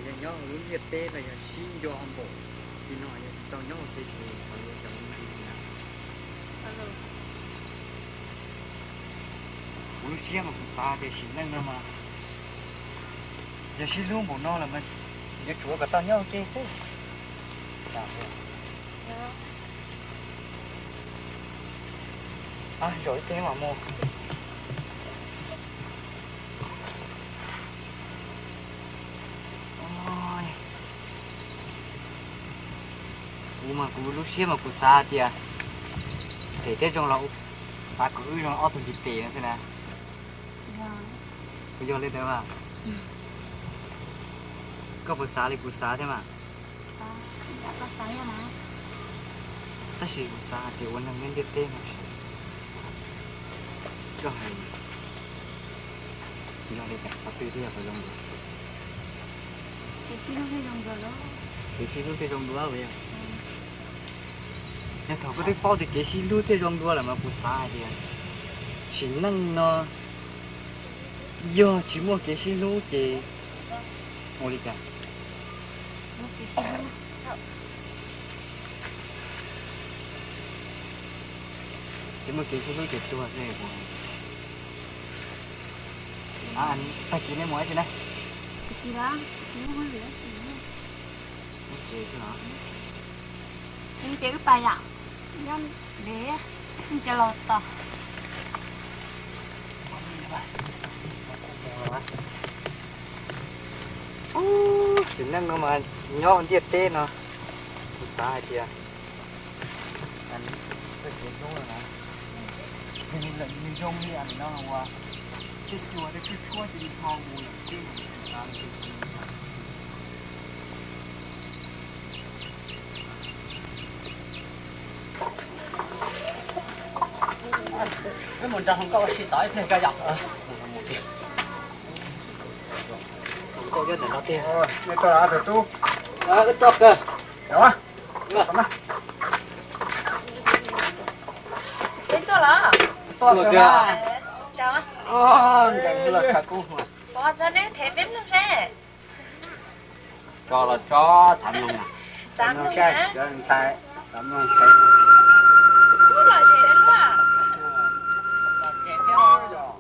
Yog nyob hauv lub ntiaj teb no yog sib nco npaum li no, yog tsis tau nyob ua ke ces qhov yuav cov neeg na. Kuv lub siab mas kuv xav tias sim neej no mas yog sib hlub npaum no lawm mas yuav tsum kom tau nyob ua ke xwb. Zaum ib teg mam mus. Kuv mas kuv lub siab mas kuv xav tias them thiab zoo los xav kom wb zoo ob tug ntiv tes no xwb na. Puas yog li ntawd mas? Koj puas xav li kuv xav thiab mas? Tab sis kuv xav hais tias ua neeg nyob ntiaj teb no, koj hais yog li cas qhov twg thiaj yog qhov zoo dua? Kev sib hlub thiaj zoo dua. Yog thaum koj twb paub tias kev sib hlub thiaj zoo dua lawm mas kuv xav hais tias sim neej no yog tsis muaj kev sib hlub ces ua li cas? Tsis muaj kev sib hlub ces tuag xwb. Tag kis nej mus dab tsi na? Ces wb pas yam, ces los tos. Sim neej no mas nyob ntiaj teb no, kuv xav hais tias txoj kev hlub no na, nws zoo li no ua tej cua tej tshuaj tshuab ces nws ho mus lawm xwb. Wb mus nrog hluas nkauj ua si tod ib pliag koj yom. Hluas nkauj nyob ntawm no tiag. Nej tuaj los tub? Wb tuaj kawg. Peb tuaj los? Tuaj kawg. Pov txog neb them peb mloog seb. Tso los tso, xav mloog na. Xav mloog na. Xav mloog. Lom zem luaj. Lom zem kawg yom.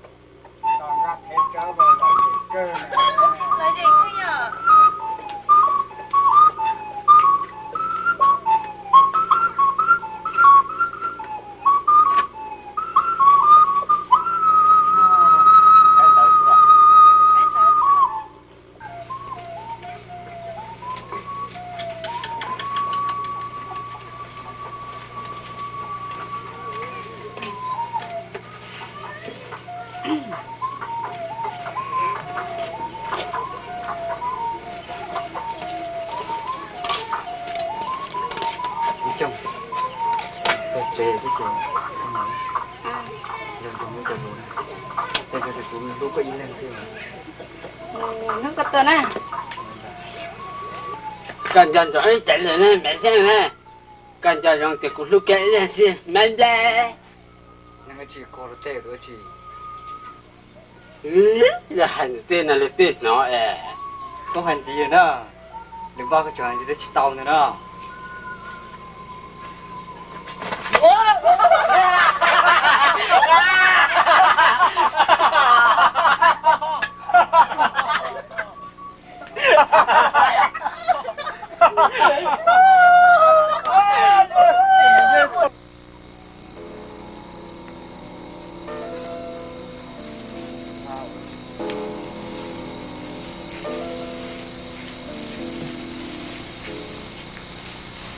Ib xyoos, txog tsev thiab ces, yog nrog hnub koj hlub na, tej zaum tias kuv hlub koj ib leeg xwb. Hnub koj tuaj na. Koj nco ntsoov ib teev lawm ne, me xeeb ne. Koj nco ntsoov tias kuv hlub koj ib leeg xwb, me nplej. Neeg tsis kho rau tej ua tsis. Yog hais ntawm tej no luag tej hnov es. Txhob hais ntxiv na, lwm npaj koj tseem hais ntxiv twb tsis tau ntag na.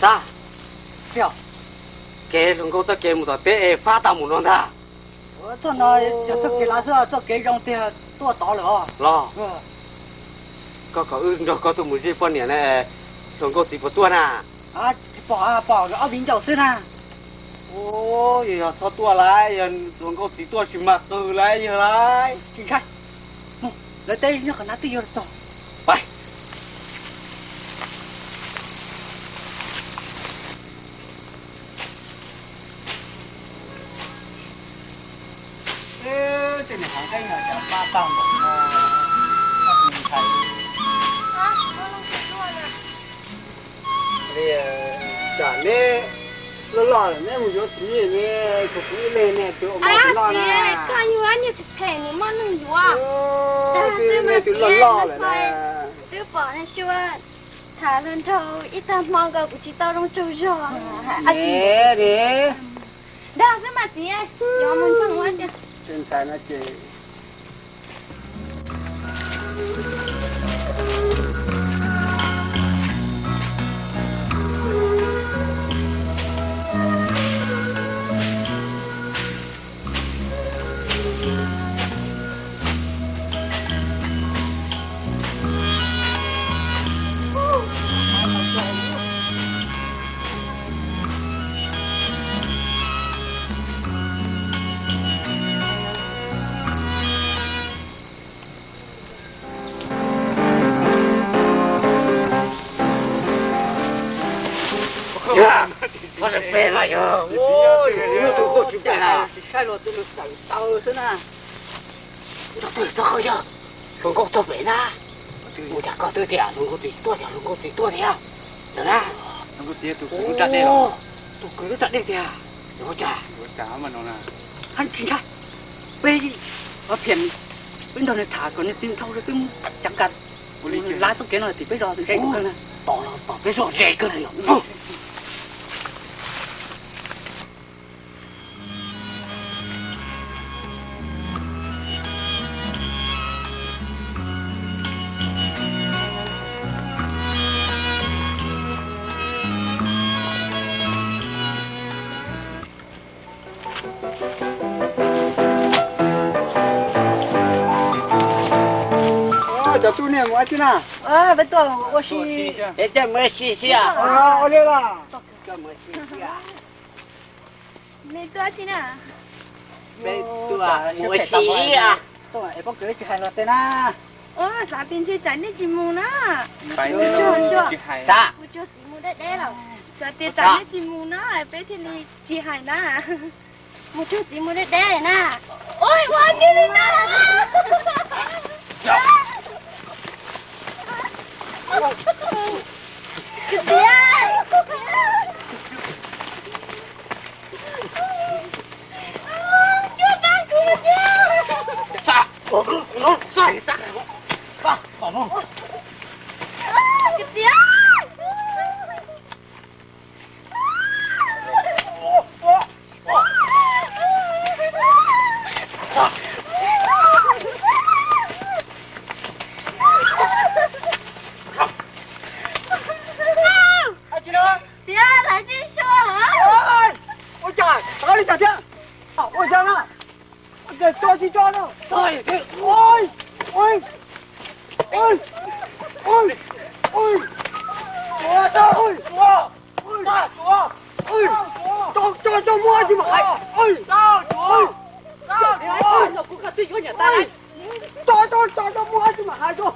Xav, kev hluas nkauj txoj kev mus tom teb es fab tau mus no ntag. Txoj no yog txoj kev lav xwb, txoj kev zoo tiag tuaj tod lawm os. Los, koj kom wb nrog koj tuaj mus zij poj niam na, hluas nkauj txiv puas tuaj na? Tsis pom, pom ob viv ncaus xwb na. Yog, yog txhob tuaj lauj, yog hluas nkauj txiv tuaj tsis mag qw lauj, yog lauj. Tsis ntshai, mus, lawv teb nyob qhov na twb yuav txog. Tej niag hauv nqeeb no cas pab tag npaum no, ntshai. Tsam neb loj loj lawm neb mus yuav txiv ne, kuv ib leeg ne tus ua mov tsis noj na. Koj yug niag phem phem mus muaj neeg yuav. Twb ne tus loj loj lawm na. Twb pom Sua tham hluas nraug ib tag hmo nkaus kuv tsis tau zoo tsaug zog. Dag xwb mas txiv, yuav mus ntxeeg ua cas. Ntxhais no ces Ua pem no yog, ua tus koj tsis pem na, tsis saib los tus nws tawm taw xwb na. Txog twg txog qhov yog hluas nkauj txog pem na. Ua cas koj twb tias hluas nkauj txiv tuaj tiag, hluas nkauj txiv tuaj tiag. Ntawd na, tus kwv lub raj dej, tus kwv lub raj dej tiag. Ua cas, hab tsis ntshai, peb phiam, peb nrog nws tham kom nws tsis nthau, peb mus ceev kas, lab txoj kev no tim peb zos ze kawg na. Tom los tom peb zos ze kawg na yom. Cov tub niag mus dab tsi na? Peb tuaj ua si. Peb tuaj mus ua si xwb. Ua li los. Nej tuaj tsi na? Peb tuaj mus ua si. Poj kws tsis hais luag tej na. Xav tias ntshe tsam nej tsis mus na. Kuv tsuag txiv mus deb deb lawm. Xav tias tsam nej tsis mus na, peb thiaj li tsis hais na. Mus tsuag txiv mus deb deb na. Ua li na. Tiag, lawv tsis sua hả? Ua cas tau li cas thiab? Ua cas na? Ua cas tso tsis tso no? Ua, ua, ua, ua, ua, tso tso tso muab tsis mam hais. Tso tso tso tso muab tsis mam hais tso.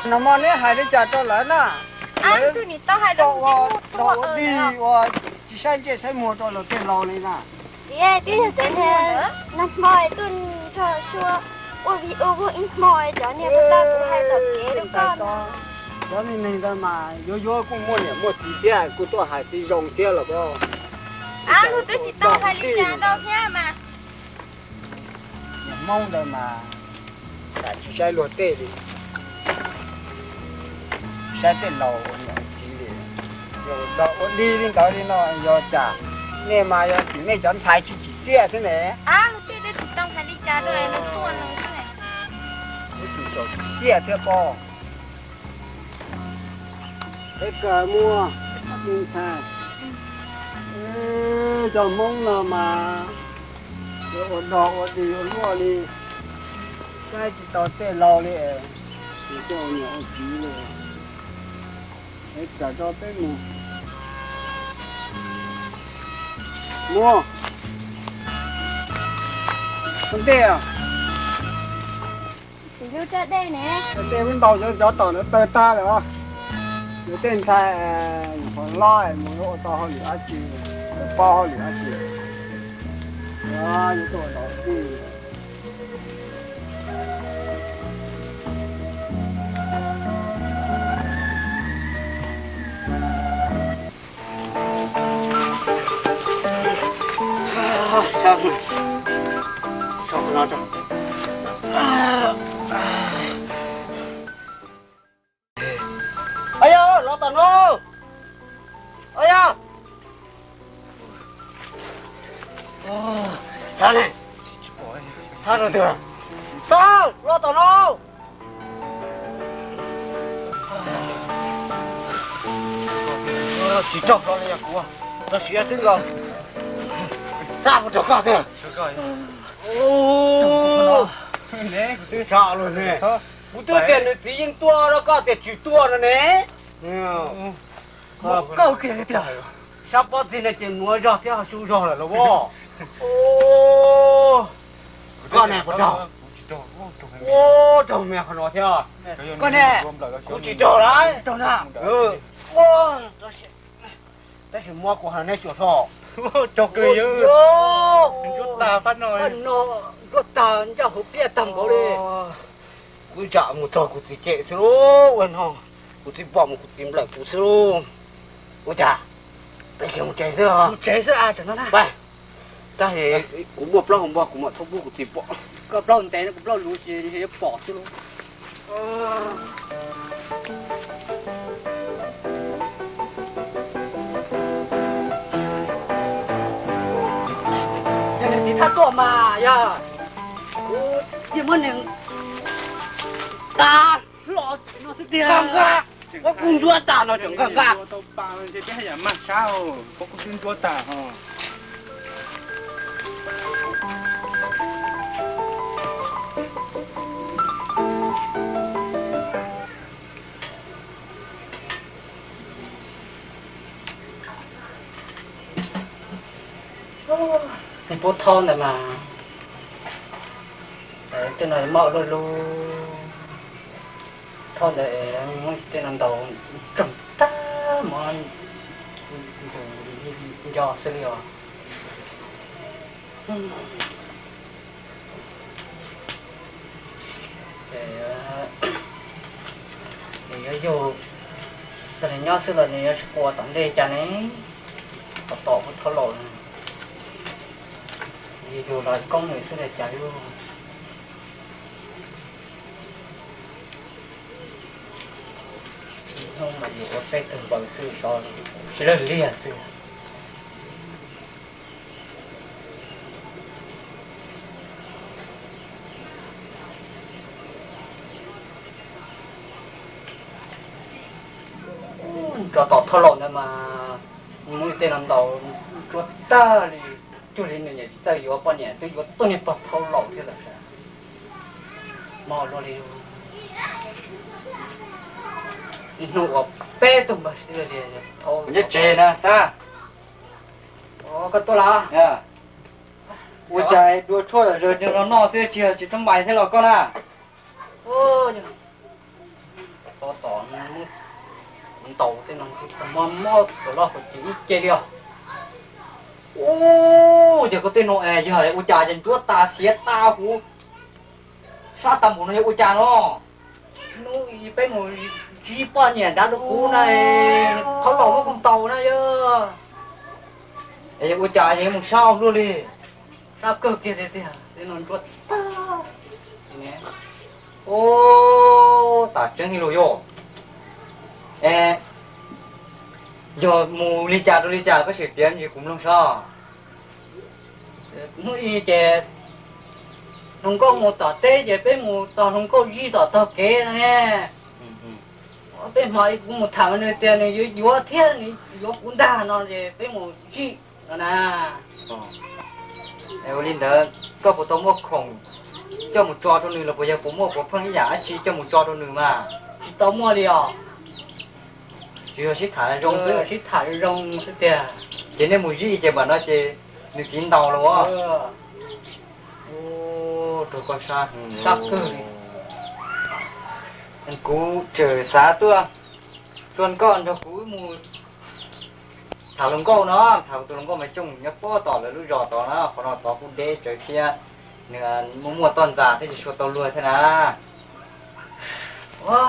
No mas neb hais li cas rau lawv na? Lawv tau ua dog ua dig ua tsis saib ntsej saib muag rau luag tej laus li na. Txiv, twb yog txiv niag nag hmo tuaj nrog Sua ua vij ua vuag ib hmo, cov niag puag ta kuv hais tom kev rau koj no. Cov neeg ntawd mas yuav yuav kuj muaj niam muaj txiv thiab, kuj tuaj hais txiv zoo thiab los ko. Ab, luag twb tsis tau hais li cas rau thiab mas. Niag Hmoob ntawd mas tsis saib luag tej li, saib tej laus ua niam ua txiv li. Yog ua dog ua dig li ntawd li no yog cas? Nej mas yog tim nej cov ntxhais tsis tsim txiaj xwb ne. Ab, luag tej twb tsis tau hais li cas rau luag tuaj no xwb. Twb tsis tau tsim txiaj thiab pob. Peb kawg muaj ntxhais, cov Hmoob no mas yuav ua dog ua dig ua luaj li, saib tsis tau tej laus li, tsis tau niam ua txiv li. Peb kawg rau peb mus. Muaj ntej, tej ntau cov cov tom ntawd tawg tag lawm os. Yog tej ntxhais nyuam qhuav hlob mus yuav ua tau hauj lwm dab tsi, paub hauj lwm dab tsi. Au yog, los tom no. Au yog. Xab ne, Xab rau twg? Xab, los tom no. Tsis raug hlo li yog kuv, rau siav xwb los. Xab, puas raug koj tiag? Tsis raug luag ne. Kuv twb tias nws txiv yeej tuaj rau koj tias tsis tuaj no ne. Muab kawg kiag li tiag. Sab pob txig no ces nuav zog thiab ho su zog lawm los as. Koj ne puas raug? Ua raug me qhov no thiab. Koj ne? Kuv tsis raug lawm. Tab sis muab kuv hais neb xyuas hlo. Raug kawg yog. Ntsuab tag pab no. Pab no ntsuab tag ncaj hauv pliaj tag npaum li. Kuv tsam mus txog kuv txiv cem xwb lauj, ua no kuv txiv pom mus kuv txiv nplawm kuv xwb lauj. Ua cas peb khiav mus tsev xwb os. Mus tsev xwb a, tsam no na. Tab sis kuv muaj plaub hau npog kuv mam thauj pub kuv txiv pom. Koj plaub ntev no kuv plaub luv ces yuav pom xwb lauj. Yog nws txiv thab tuaj mas yog kuv yeej muab nws tas hlo no xwb tiag. Pob kub ntsuab tas no tseem nkag nkag. Pob kub ntsuab tas ho. Nws puab thaub ntawd mas, tej no maj luaj lug. Thaub ntawd tej no ntaus tsoog tag mov nco xwb li os. Nws yuav yug, txog nws nyob xwb los nws yuav tsis quas tom ntej cas ne. Tom tom kuj thaub laus, yug los koob nws xwb li cas yug. Ib hnub mas yus ua peb tug npaws xwb, tsis lawv liag xwb. Tso tom thoj laum ntawd mas muaj tej no ntaus tsuag tag li, cuag li nws niam tsis txawj yuav poj niam twb yuav txog niag pog thau laus thiab lawm sas. Maj luaj li, ib hnub ua peb tug npaws xwb li. Nyob tsev na Xab. Koj tuaj los? Ua cas dua tshuaj zom zaws no noj xwb tsis tsis xab mais thiab los koj na? Tab tom ntaus tej no mob mob tas loj kuv ces ib ce li os. Ub, ces koj tej no es yog ua cas ces ntsuab tas xiav tas huv sab tas npaum no yog ua cas no? Hnub peb mus ntsib poj niam nrad rau kuv na, qhov laus muab kuv ntaus na yog. Es yog ua cas yog mus sab ua luaj li? Sab kawg kiag tiag tiag, tej no ntsuab tag. Ub, tas tseeb li lus yog. Es yog mus li cas rau li cas koj sim piav ntsis kuv mloog saib. Hnub i ces hluas nkauj mus tom teb ces peb mus tos hluas nkauj zij tom tog kev no ne. Peb hmo kuv mus tham nws tias nws yuav yuav thiab nws yuav kuv ntag no ces peb mus zij no na. Ua li ntawd koj puas tau muaj khoom coj mus tso rau nws los puas yog puas muaj puas pheej ib yam dab tsi coj mus tso rau nws mas? Tsis tau muaj li os. Tsuas yog sib tham zoo xwb, sib tham zoo xwb tiag. Ces nej mus zij ces npam no ces nws txiv ntaus los as. Rau koj sab, sab kawg li. Kuv tseem xav tuaj xuas koj nrog kuv mus Tham hluas nkauj no, tham tus hluas nkauj mas Xyooj nyob puag tom lawv lub zos tod na, qhov no tod kuj deb tsawv thiab, nws muaj muaj toj ntxas thiab tsis tshua tau luag thiab na. Ua,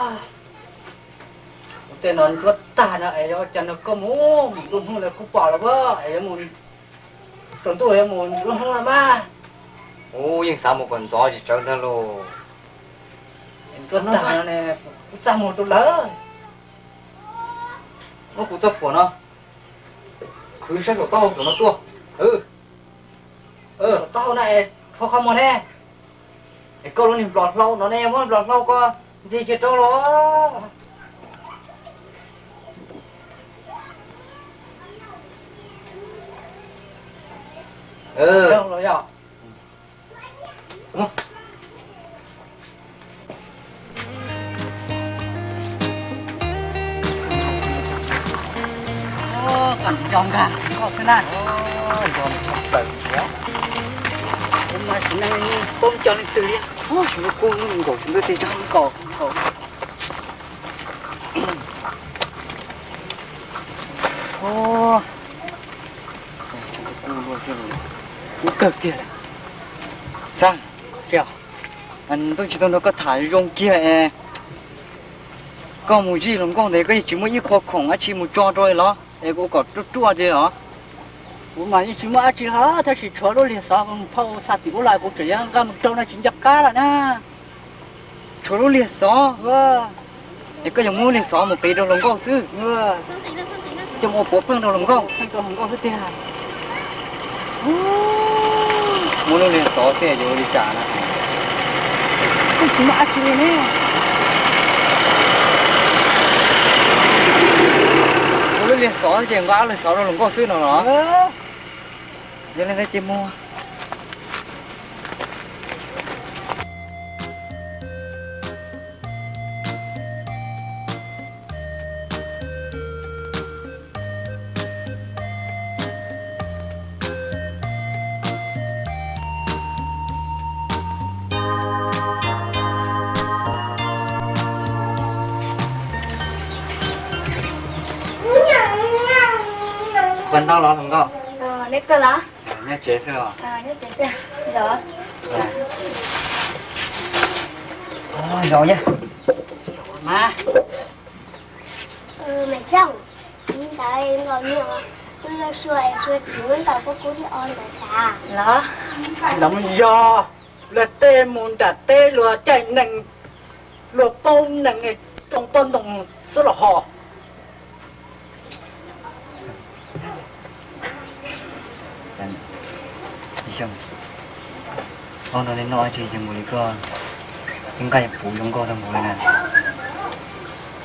kuv tej no ntsuab tag no es yuav ua cas no, koj mus mus ntuj hnub ntawd kuv pom lawm as, es yuav mus tsaus ntuj yuav mus ntuj hnub no mas. Ub, yeej xav mus kom ntxov tsis tsawv ntag lauj. Ntsuab tag no ne, kuv txaj muag rau lawm. Muab kuv txoj phuam no khwv saib saum taub hau saum no tuaj. Saum taub hau na es rhuav qhov muag ne. Es koj lub niag nplom hlau no ne, muab nplom hlau ko ntxig kiag rau los. Nco nkag koj xwb na. Nco tshaj plaws tiag. Kuv mas tsis neeg poob nco leej twg li. Tsis muaj kub nkaus, tsis muaj tej rab nkaus nkaus. Kub kawg kiag. Xab, ntuj tsis tau nrog koj tham zoo kiag es koj mus zij hluas nkauj ntawd koj yeej tsis muaj ib qho khoom dab tsi mus tso rau los es kuv kom ruaj ruaj li los? Kuv mas yeej tsis muaj dab tsi hlo tab sis tshuav lub liag xov phauj xa tim ub los kuv tseem yuav nqa mus rau no tsis nco qab lawm na. Tshuav lub liag xov, es koj yuav muab lub liag xov mus qiv rau hluas nkauj xwb, coj mus ua puav pheej rau hluas nkauj. Muab lub liag xov xwb yuav ua li cas na? Tsis muaj dab tsi li ne. Tshuav lub liag xov ces nqa lub liag xov rau hluas nkauj xwb no los? Yog li ntawd ces mus. Puas ntau los hluas nkauj? Nyob tsev xwb los? Zaum, zaum. Mas Xyooj, ntawd nkaus niam, wb yuav sua es sua tsis ntawm koj kub thiab o ntawd sav los? Los yog luag tej mus nram teb luag caij nees, luag paub nees, tsoo poj ntoo xwb los ho. Xyooj, ua no li no tsis yog mus li koj, nqa puv zoo nkauj rau npaum li na.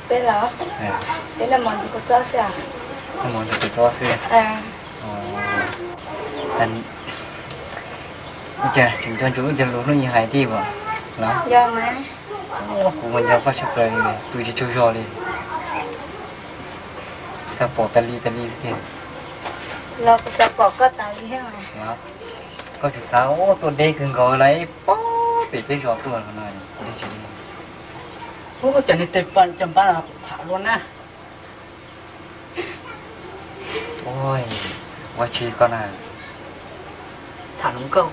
Teb los? Teb noj mov ntxuav kua txob xwb. Noj mov ntxuav kua txob xwb. Ua cas tseem nco ntsoov wb cov lus hnub ib hais thiab os? Los, kuv mas nco koj tshaj plaws li, pw tsis tsaug zog li. Xav pom tas li tas li xwb tiag. Los kuv xav pom koj tas li thiab. Koj tsuas xav tuaj deb kawg nkaus los ib pob pem peb zos tuaj no, kuv tsis li. Ub, cov niag tes pam cov npab pham luaj na. Ua tsi koj na? Tham hluas nkauj.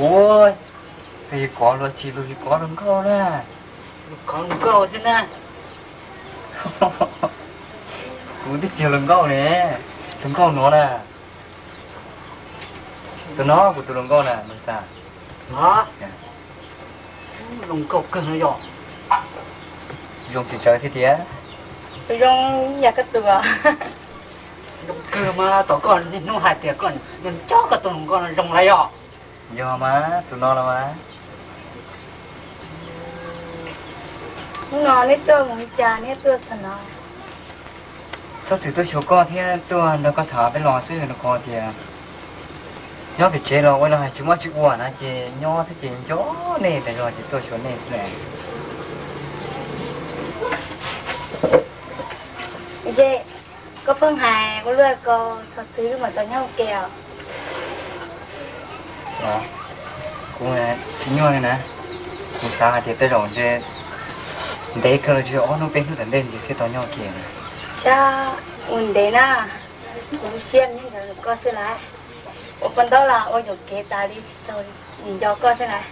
Ua, koj yuav kov luag tsis, luag yuav kov hluas nkauj na. Kov hluas nkauj thiab na. Kuv twb tsis yog hluas nkauj ne, hluas nkauj nuav na. Tus no kuv tus hluas nkauj na, nws xav. Hluas nkauj kawg no yog. Zoo tsis tsawg thiab tiag. Zoo ib yam koj tus. Zoo kawg mas, tom koj niaj hnub hais tias koj nco nco koj tus hluas nkauj no zoo lawm yog. Yog mas, tus no los mas. Hnub no neb tuaj mus li cas neb tuaj txog no? Txhob txwm tuaj xyuas koj thiab tuaj nrog koj tham peb los xwb, rau qhov tias nyob pem tsev los ua los hais tsis muaj tsis ua na, ces nyob xwb ces nco nej tas zog ces tuaj xyuas nej xwb na. Ze, koj pheej hais ua luaj koj txog twg wb mam tau nyob ua ke os? Kuv tsis nyuaj li na, kuv xav hais tias tej zaum ntshe Ntev kawg los tsis yog ob hnub peb hnub tom ntej ntxiv thiaj tau nyob ua ke na. Sab ua ntev na, kuv siab nyob ntawm koj xwb lawm. Ua poj ntaub los ua yuam kev tas li, tsis tau nco koj xwb lawm.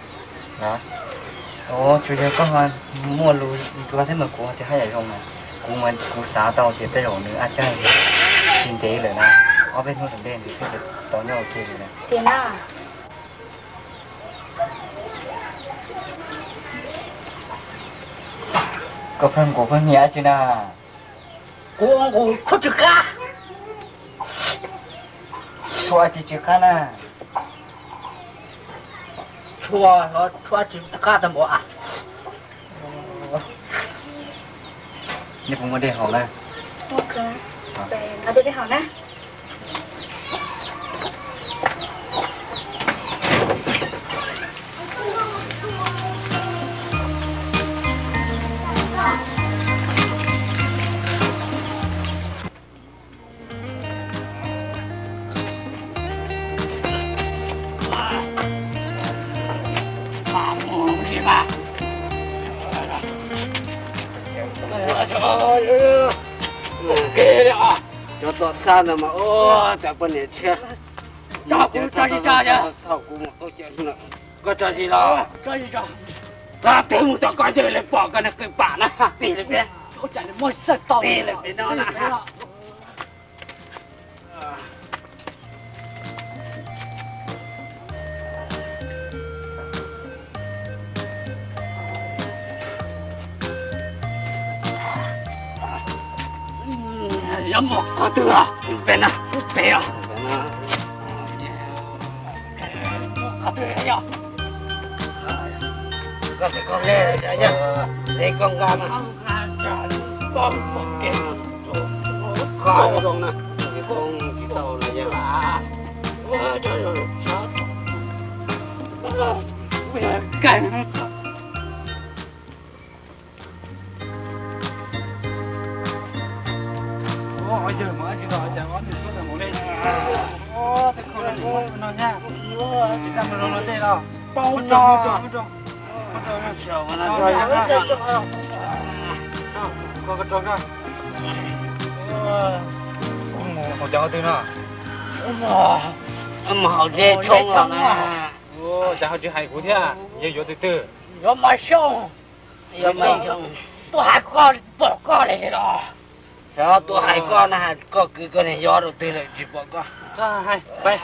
Tsuas yog koj muaj lus koj thiaj mas kuv tias haj yam zoo mas. Kuv mas kuv xav tau tias tej zaum nws a caij tsis ntev lawm na, ob peb hnub tom ntej ntxiv thiaj tau nyob ua ke li na. Tiag na. Koj pheej nqus pheej nyiam dab tsi na? Kuv nqus tshuaj tsw qab. Tshuaj dab tsi tsw qab na? Tshuaj, tshuaj tsw qab tag npaum. Nej puas muaj dej haus na? Nqa dej haus na. Cov toj xab ntawd mas ua cas poj niam tshiab. Txhob kuv mus qauj caw, koj tso zis los? Txhob twb mus tom koj ywg li pom koj niag qws pam na, tig li peb, tig li peb no na. Yuav mus qhov twg os? Pem no, pem os. Qhov twg yog? Koj tsis koj le, le koj nqa mas. Koj zoo na, tsis tau na yog. Mus haus zeb tshoob los na. Cas ho tsis hais kuv thiab, yog yuav tus twg? Yuav Maiv Xyooj. Yog Maiv Xyooj. Tuaj hais koj pom koj li los. Xyov tuaj hais koj na, hais koj kwv koj niag yob rau twg lawm tsis pom koj. Txhob hais, pais,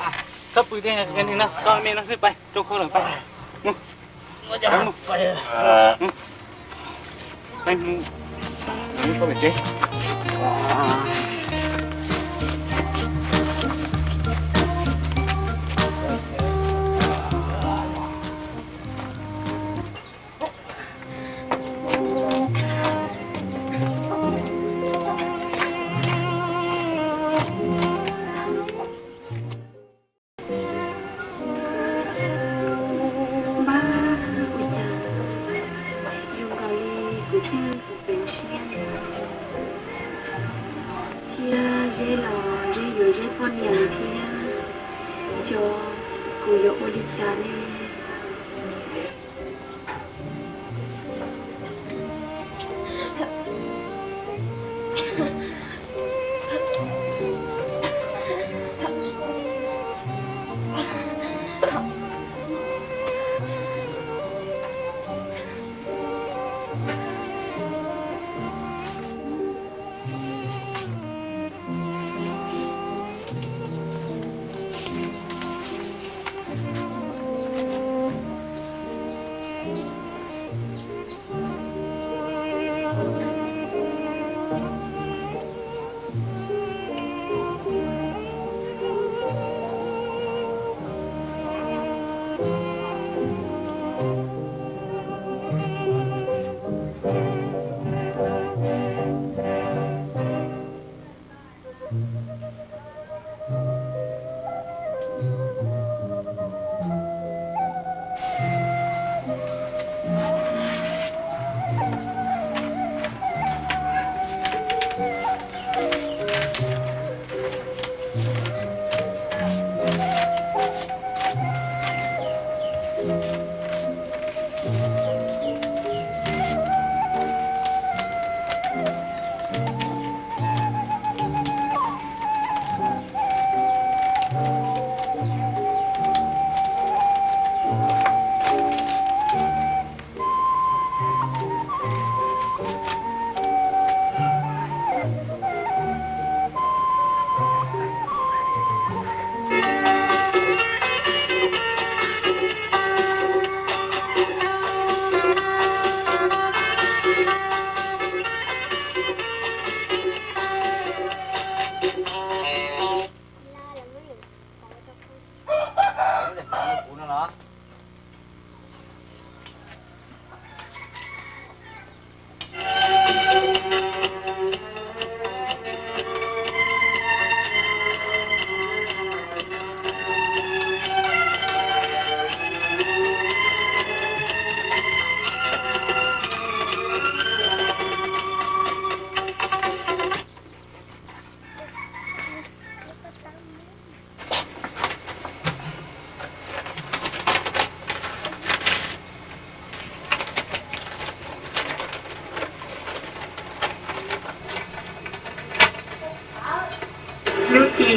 txhob pw tej no, txhob me no xwb, pais tsoo khau lawm, pais. Pais mus, mus pem tsev. Npab, ua cas zoo nkaus li kuv thiaj txawv siab, thiab Zeb los Zeb yuav Zeb poj niam lawm thiab, xyov kuv yuav ua li cas ne.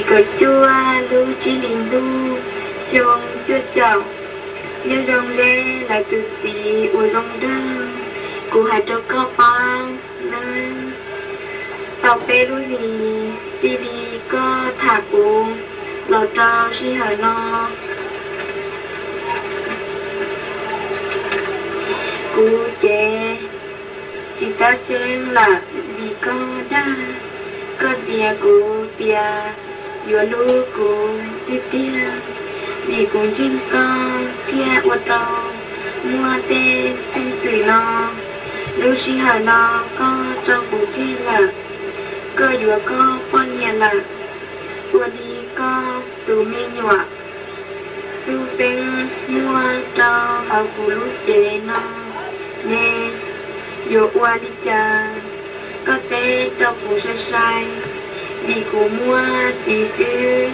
Kaum cuaj lub tsib hlis ntuj xyoo cuaj caum. Nyob zoo Zeb, lawv tus txiv uas zoo nraug, kuv hais rau koj paub nawb. Tau peb lub hlis txij li koj tham kuv los rau sij hawm no, kuv ces tsis tab tseeb lawm vim koj dag, koj txiav kuv tias yuav hlub kuv tiag tiag, vim kuv ntseeg koj thiaj ua rau muaj tej xeeb xwm no. Lub sij hawm no koj tso kuv tseg lawm, koj yuav koj poj niam lawm, ua li koj tus me nyuam xwb xeeb muaj rau hauv kuv lub cev no ne, yuav ua li cas? Koj teb rau kuv sai sai, vim kuv muaj txiv xwb,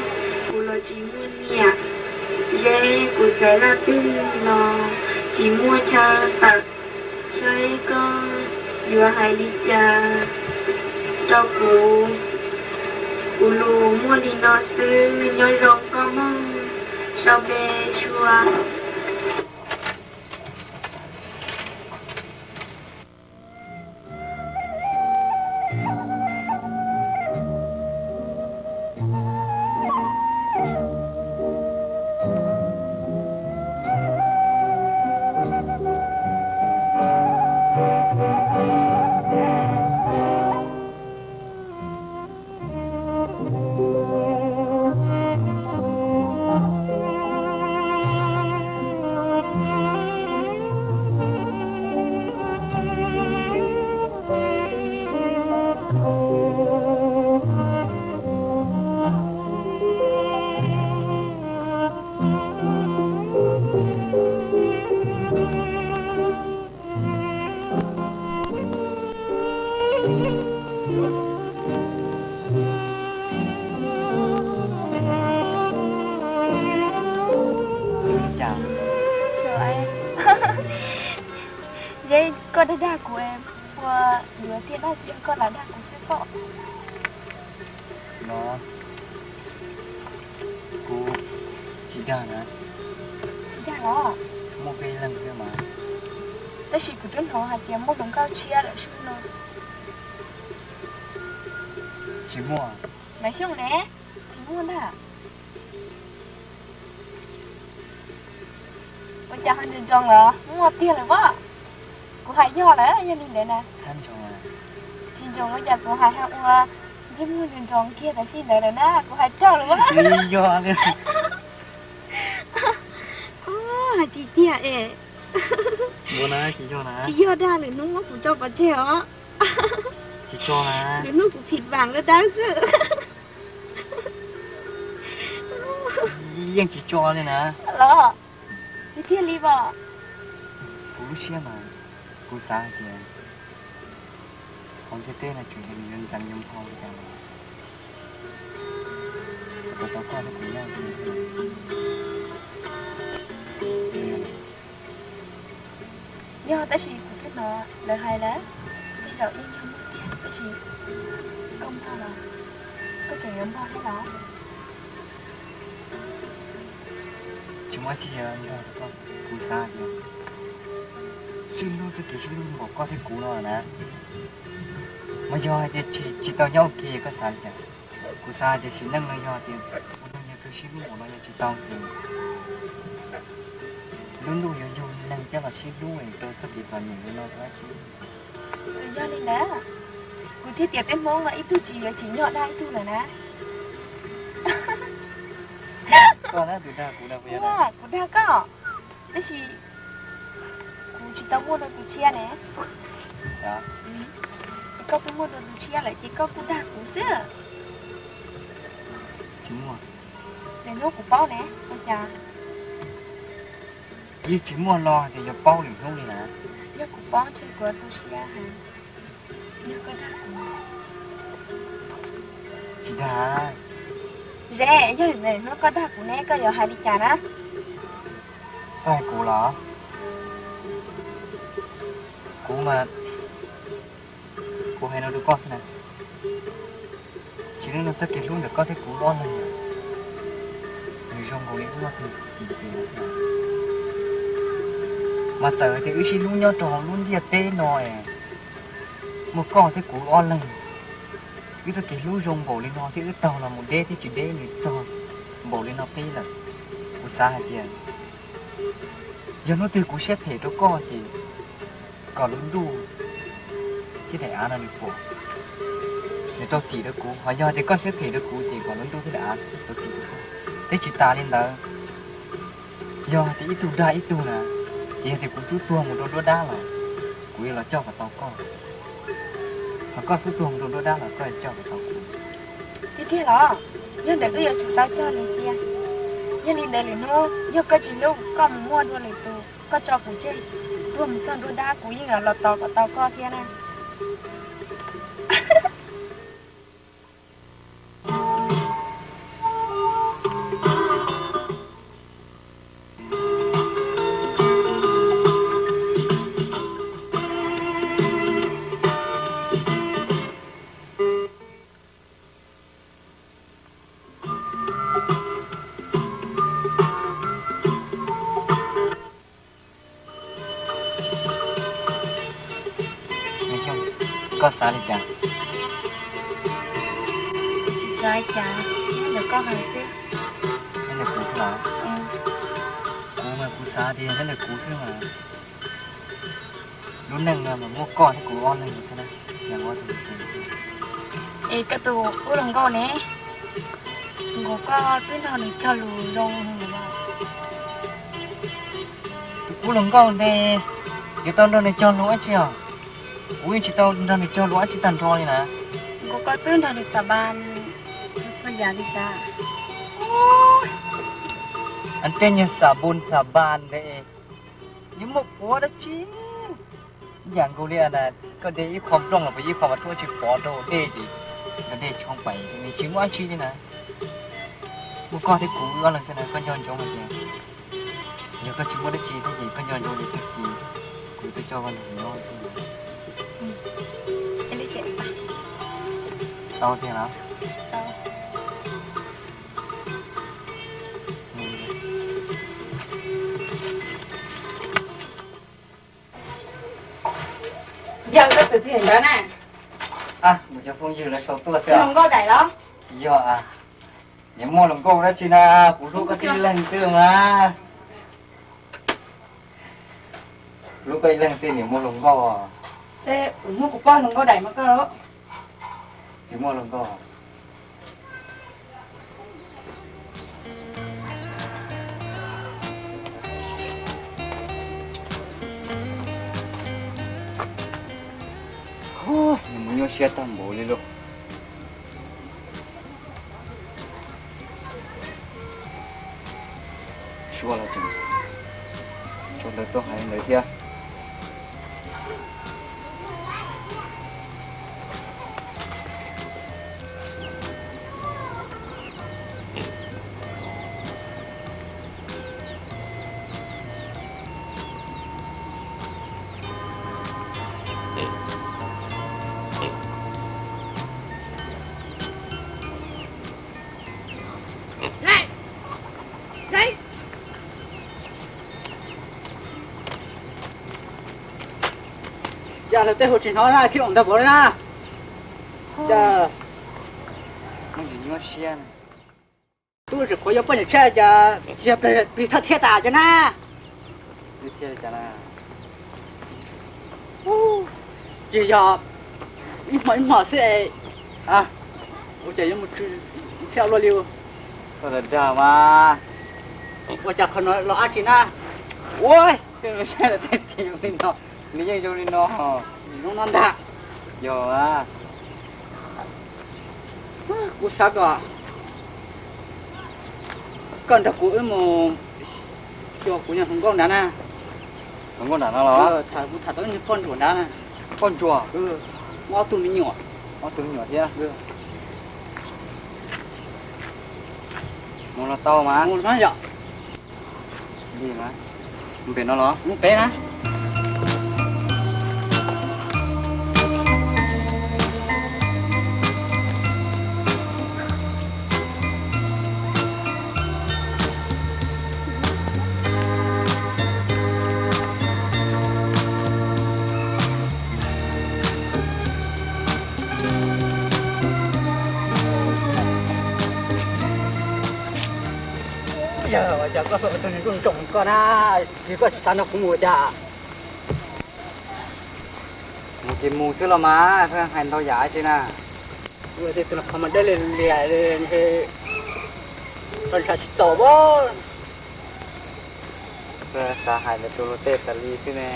kuv los tsis muaj niam. Zeb, kuv txawm laj twg los tsis muaj chaw tawm, saib koj yuav hais li cas rau kuv. Kuv lus muaj li no xwb, nyob zoo koj mog, sau npe tshua. Zeb, koj dag dag kuv, ua yuav tiag dag tsis yog koj lam dag kuv xwb pob? No, kuv tsis dag na. Tsis dag los? Muaj peb leeg xwb mas. Tab sis kuv twb hnov hais tias muaj hluas nkauj tshiab lawm sub no. Tsis muaj. Maiv Xyooj ne? Tsis muaj ntag. Ua cas ho ntsoos ntsoos los muaj tiag lawm pob? Kuv hais yog lawm, yog li ntawd na. Tsis ntsoos ua cas kuv hais ho ua ntsej muag ntsoos ntsoos kiag tam sim ntawd lawm na, kuv hais raug lawm pob. Yog li. Hais tsis tiag es. Tsis yog dag, lwm hnub muab kuv tso pov tseg os. Tsis tso na. Lwm hnub kuv phim vam dawb dawb xwb. Yeej tsis tso li na. Los, tiag tiag li pob. Kuv lub siab mas, kuv xav hais tias hauv ntiaj teb no tseem yuav ntxeev yuav nphau li cas los, tau tau koj thiab kuv nyob. Yog tab sis kuv twb hnov lawv hais lawm, tej zaum yeej yog muaj tiag tab sis koj npog los, koj tseem yuav npog thiab los? Tsis muaj tsi, kuv xav tias sib hlub txoj kev sib hlub npaum koj thiab kuv no na, mas yog hais tias tsis tau nyob ua ke koj xav li cas? Kuv xav hais tias sim neej no yog tias ua neeg yog kawg sib hlub npaum no yog tsis tau ces lub ntuj yuav yug neeg coj los sib hlub rau txoj kev txom nyem li no thiab. Txawm yog li ntawd, kuv thiaj tias peb Hmoob no ib tug tsis yuav tsim nyog dag ib tug lawm na. Koj na tus dag kuv na. Kuv dag koj, tab sis kuv tsis tau muaj dua tus tshiab ne. Koj twb muaj dua tus tshiab lawm ces koj kuj dag kuv xwb. Tsis muaj. Lwm hnub kuv paub ne, ua cas? Yeej tsis muaj lo tias yuav paub lwm hnub li na. Yog kuv paub ntshe kuv tu siab heev. Yog koj dag kuv. Tsis dag. Zeb, yog lwm hnub koj dag kuv ne koj yuav hais li cas na? Koj hais kuv los? Kuv mas, kuv hais no rau koj xwb na. Tsis, nws txoj kev hlub ntawm koj thiab kuv ob leeg, nws zoo nkaus li wb ob tug txiv tsev no xwb. Mas txawm tias wb sib hlub nyob rau hauv lub ntiaj teb no es muaj koj thiab kuv ob leeg, wb txoj kev hlub zoo npaum li no thiab wb taug los mus deb thiab tsis deb nws txog npaum li no peb lawm. Kuv xav hais tias yog hnub twg kuv siab phem rau koj ces kom lub ntuj thiab daim av no nws pom, nws rau txim rau kuv. Ho yog tias koj siab phem rau kuv ces kom lub ntuj thiab daim av rau txim rau koj. Thiab tsis tas li ntawd, yog tias ib tug dag ib tug na, ces yog tias kuv xub tuag mus rau nruab dab los kuv yuav los coj kom tau koj, ho koj xub tuag mus rau nruab dab los koj yuav coj kom tau kuv. Tiag tiag los? Yog ntawd koj yuav tsum tau coj nws cia. Yog li ntawd lwm hnub yog koj tsis hlub koj mus muaj dua lwm tus, koj tso kuv tseg tuag mus txog nruab dab kuv yeej yuav los tos kom tau koj thiab na. Koj xav li cas? Tsis xav li cas, nyob ntawm koj hais xwb. Nyob ntawm kuv xwb los? Kuv mas kuv xav tias nyob ntawm kuv xwb mas. Lub neej no mas muaj koj thiab kuv ob leeg xwb na. Es koj tus qub hluas nkauj ne, nkaus koj twb nrog nws cog lus zoo lawm. Tus qub hluas nkauj ne, yuav tau nrog nws cog lus dab tsi os? Kuv yeej tsis tau nrog nws cog lus dab tsi tag nrho li na. Nkaus koj twb nrog nws xav npas txhua txhua yam li sav. Tej nyuag xav npas xav npas ntawd yuav muaj puav dab tsi? Yam nkaus li koj de ib qho nplooj los puas ib qho mas tuaj tsis pov rau dej ces dej tshoob pais, nws tsis muaj dab tsi li na. Muaj koj thiab kuv wb ob leeg xwb na, koj nco ntsoov hais tias yog koj tsis muaj dab tsi thiab ces koj nco ntsoov tias tag kis kuv tuaj coj koj nrog kuv nyob xwb. Tau tiag los? Yog koj tus twg ntawd na? Kuv cov phooj ywg lawv sau tuaj xwb. Hluas nkauj daim los? Tsis yog, nyias muaj hluas nkauj dab tsi na, kuv hlub koj tib leeg xwb mas. Hlub koj ib leeg xwb niam muaj hluas nkauj. Seb kuv muab kuv poj hluas nkauj daim mas koj los? Tsis muaj hluas nkauj. Nws mus nyuaj siab tag npaum li lauj. Suav los tseem tso ntawv tuaj hais li ntawd thiab. Cas lawv tej hu tsis hnov na, khib los ntag npaum li na. Cas muaj ntsis nyuaj siab. Tub tsis qhuav yuav poj niam tshaj cas yog plig thawj thiab tas cov na. Ces yog ib hmo ib hmo xwb, ua cas yuav mus tsw ntxhiab ua luaj li. Koj dag dag mas. Ua cas qhov no los dab tsi na? Ua, saib lawv tej tsev zoo li no, nws yeej zoo li no. Nws zoo no ntag. Yog a. Kuv xav kom koj nrog kuv wb mus xyuas kuv niag hluas nkauj nrad na. Hluas nkauj nram no los? Kuv tham tau ib niag poj ntsuam nrad na. Poj ntsuam? Muaj ob tug me nyuam. Ob tug me nyuam thiab? Mus los tau mas. Mus mas yom. Mus pem no los? Mus pem na. Tus niag zuj zoom koj na, tsis, koj tsis xav nrog kuv mus cas? Mus ces mus xwb los mas, hais ntau yam tsi na. Tus qhov mas dawb lias lias, ntshe ntshav tsis tau. Xav hais ntawd tus luag tej tas li xwb ne.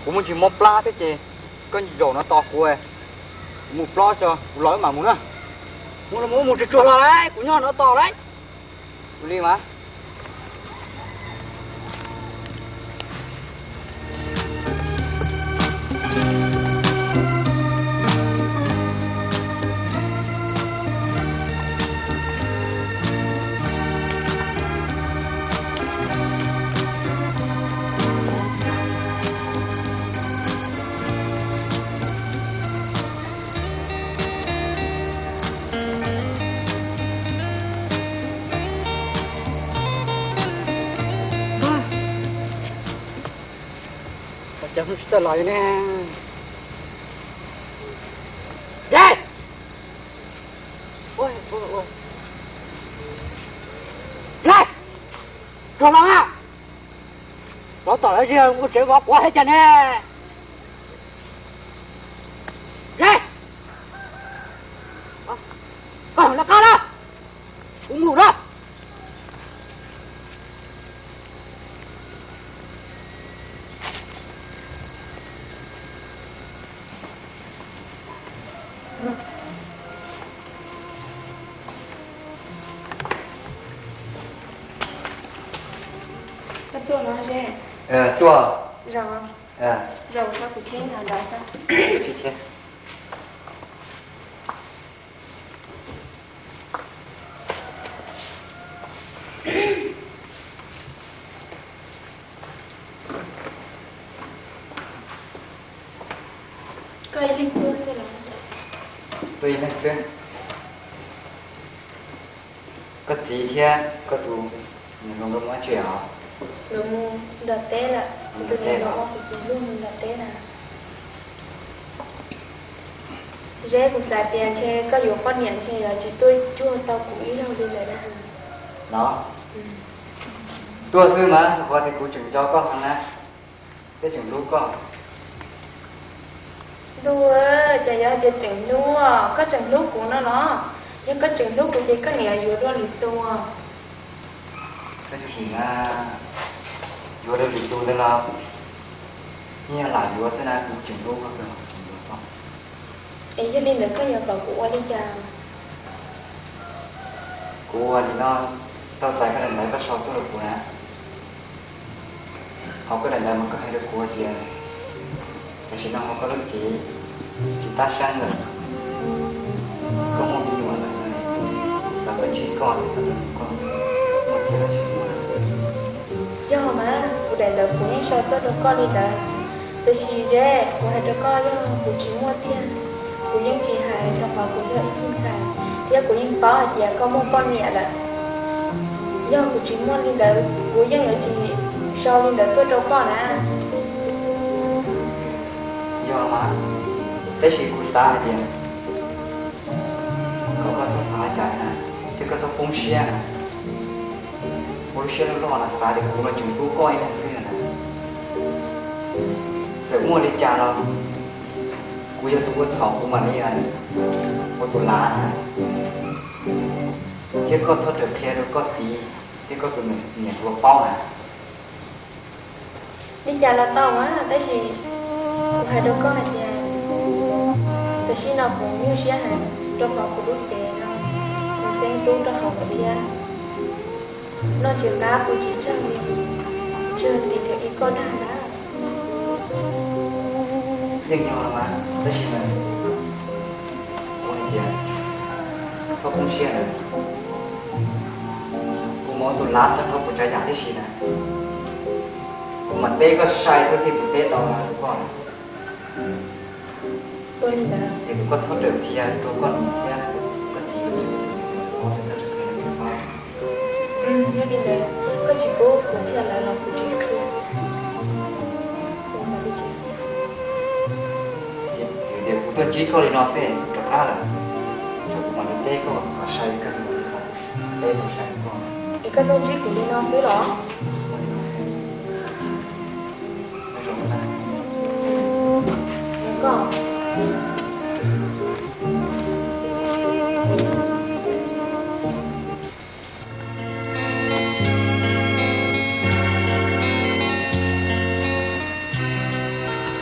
Kuv mus tsis mob plab thiab ces koj zaum no tos kuv, kuv mus plob tso kuv los wb mam mus na. Mus los mus, mus tsuag tsuag los lauj, kuv nyob no tos lauj. Ua li mas. Cov tsis txawj los ne. Dej! Dej! Tuag los a! Los tom lawv tsev vov quav thiab cas ne? Dej! Koj los koj na, kuv mus na. Koj tuaj no ze. Tuaj. Zaum, zaum saib kuv cheb no ntawd tso. Tsis cheb. Koj ib leeg tuaj xwb los? Tuaj ib leeg xwb. Koj txiv thiab koj tus niam hluas nkauj muab tsi os? Nkawd mus nram teb lawm. Kuv tus niam hluas nkauj kuv txiv hlub mus nram teb lawm. Zeb, kuv xav tias ntshe koj yuav poj niam ntshe yuav tsis tuaj cuag tau kuv ib zaug li lawm na. No, tuaj xwb mas, qhov tias kuv tseem nco koj heev na, thiab tseem hlub koj. Ntuj, cas yog hais tias tseem hlub, koj tseem hlub kuv no los? Yog koj tseem hlub kuv ces koj niam yuav dua lwm tus. Koj chim na, yuav dua lwm tus ntawd los yeej yog lam yuav xwb na, kuv tseem hlub koj, tseem yuav koj. Es yog li ntawd koj yuav kom kuv ua li cas? Kuv ua li no, tau txais koj daim ntawv koj sau tuaj rau kuv na. Hauv koj daim ntawv mas koj hais rau kuv hais tias tam sim no hauv koj lub cev tsis tab seeb lawm, koj muaj me nyuam lawm, xav tuaj ntsib koj, xav tuaj nug koj muaj txiv los tsis muaj. Yog mas, kuv daim ntawv kuv yeej sau tuaj rau koj li ntawd. Tab sis Zeb, kuv hais rau koj, yog kuv tsis muaj tiag, kuv yeej tsis hais, rau qhov kuv yog ib tug ntxhais, thiab kuv yeej paub hais tias koj muaj poj niam lawm. Yog kuv tsis muaj li ntawd, kuv yeej yuav tsis sau li ntawd tuaj rau koj na. Yog mas, tab sis kuv xav hais tias kom koj txhob xav li cas na, thiab koj txhob poob siab na. Ua lub siab loj loj los xav tias kuv no tseem hlub koj ib leeg xwb na. Txawm muaj li cas los kuv yog tus ua txhaum, kuv mam li ua tus lav na. Thiab koj txhob rawm qhia rau koj txiv thiab koj tus niam hluas paub na. Li cas los tau mas, tab sis kuv hais rau koj hais tias tam sim no kuv nyuaj siab heev, rau qhov kuv lub cev no nws xeeb tub rau hauv lawm thiab. Noj tsis qab pw tsis tsawg li, tsis yog tim thaum ub koj dag ntag. Yeej yog los mas, tab sis mas kuv hais tias txhob poob siab na. Kuv mam ua tus lav rau koj puas tsav yam tib si na. Kuv mam teb koj sai rau thiaj kuv teb tau na, tus koj na. Ua li ntawd. Es tus koj txhob rawm qhia rau koj niam thiab koj txiv, tus koj txhob rawm qhia rau tus koj. Yog li ntawd, koj tsis pub kuv qhia lawv los kuv tsis qhia. Tuaj ntsib koj li no xwb rov qab lawm, txog kuv mam li teb koj kom sai li koj tus txiv hais, teb tau sai li koj. Es koj tuaj ntsib kuv li no xwb los? Ua li no xwb. Nyob zoo na. Koj.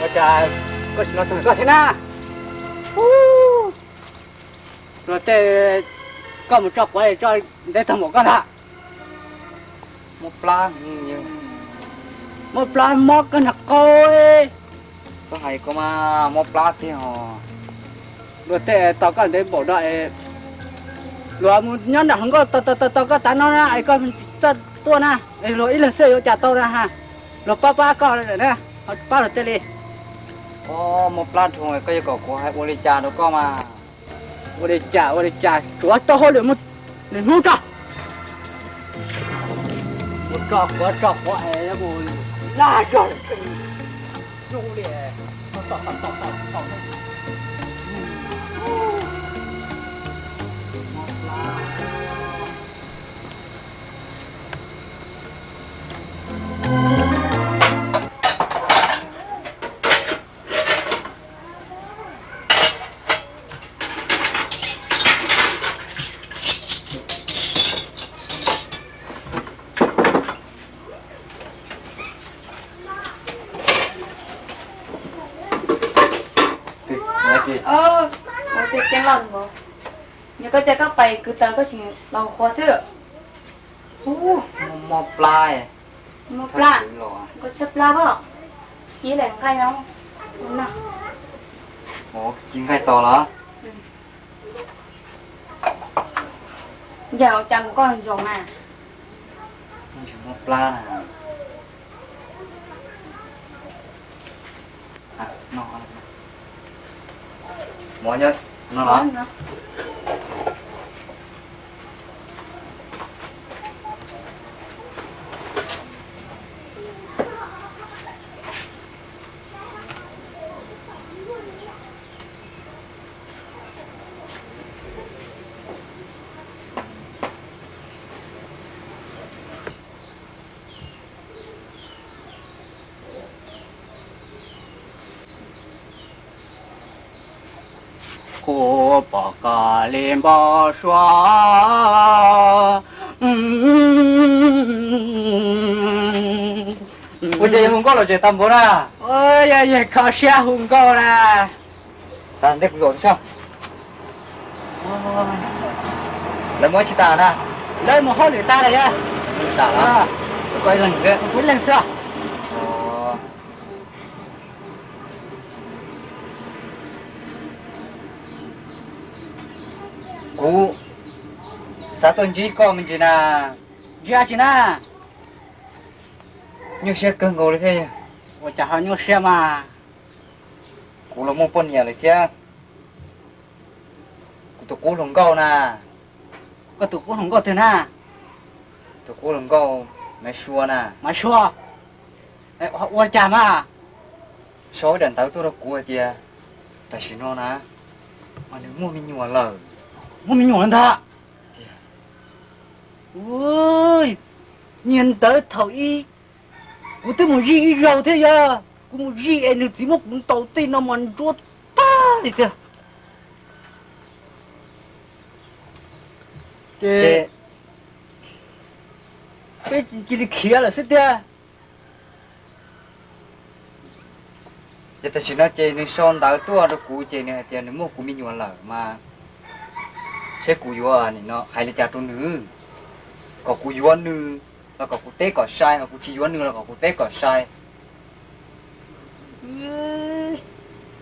Ua cas koj tsis los txog koj thiab na? Ub, luag tej koj mus tso quav tso ntev tag npaum koj ntag. Mob plab, mob plab mob koj nag qau. Txhob hais koj mas, mob plab tiag os. Luag tej tos koj ntev npaum no es, luag mus nyob nram hauv nkauj tos tos tos koj tas no na es koj txawj tuaj na, es luag ib leeg xwb yuav ua cas tau na ha. Luag pab pab koj na, ho pab luag tej li. Mob plab dhau, koj yuav kom kuv hais ua li cas rau koj mas? Ua li cas ua li cas, tsuav tau hauj lwm mus, niaj hnub tso. Mus tso quav tso quav es mus laj zog hnub li. Ua tiag los, yog koj tias koj pais kwv taws koj tseem los qhuav xwb. Mob plab. Mob plab, koj tshaib plab pob. Ib leeg nqaij no, no. Ci nqaij tos los? Ncaim ua cas mus koj zoo mas. Tsis mob plab na. Mov nyob no los? Kuv pom koj li npau suav. Ua cas yog hu nkauj los tseem tau npaum na? Yog yawg kho siab hu nkauj na. Tas ntej kuv zaum xwb. Lawv mus tsis tas na? Lawv mus hauj lwm tag lawm yog? Kuv ib leeg xwb. Kuv xav tuaj ntsib koj me ntsis na. Ntsib dab tsi na? Nyuaj siab kawg nkaus li thiab. Ua cas ho nyuaj siab mas? Kuv los muaj poj niam lawm thiab. Kuv tus qub hluas nkauj na. Koj tus qub hluas nkauj twg na? Tus qub hluas nkauj Maiv Sua na. Maiv Sua? Ua cas mas? Sau ib daim ntawv tuaj rau kuv hais tias tam sim no na, mas nws muaj me nyuam lawm. Muaj me nyuam lawm ntag? Niag ntawd thaum ub kuv twb mus zij ib zaug thiab yog, kuv mus zij es nws txiv muab kuv ntaus tej no mas ntsuab tag li tiag. Ces peb cia li khiav lawm xwb tiag. Ces tam sim no ces nws sau ntawv tuaj rau kuv ces nws hais tias nws muaj kuv me nyuam lawm mas, seb kuv yuav nim no hais li cas rau nws, kom kuv yuav nws los kom kuv teb kom sai, ho kuv tsis yuav nws los kom kuv teb kom sai.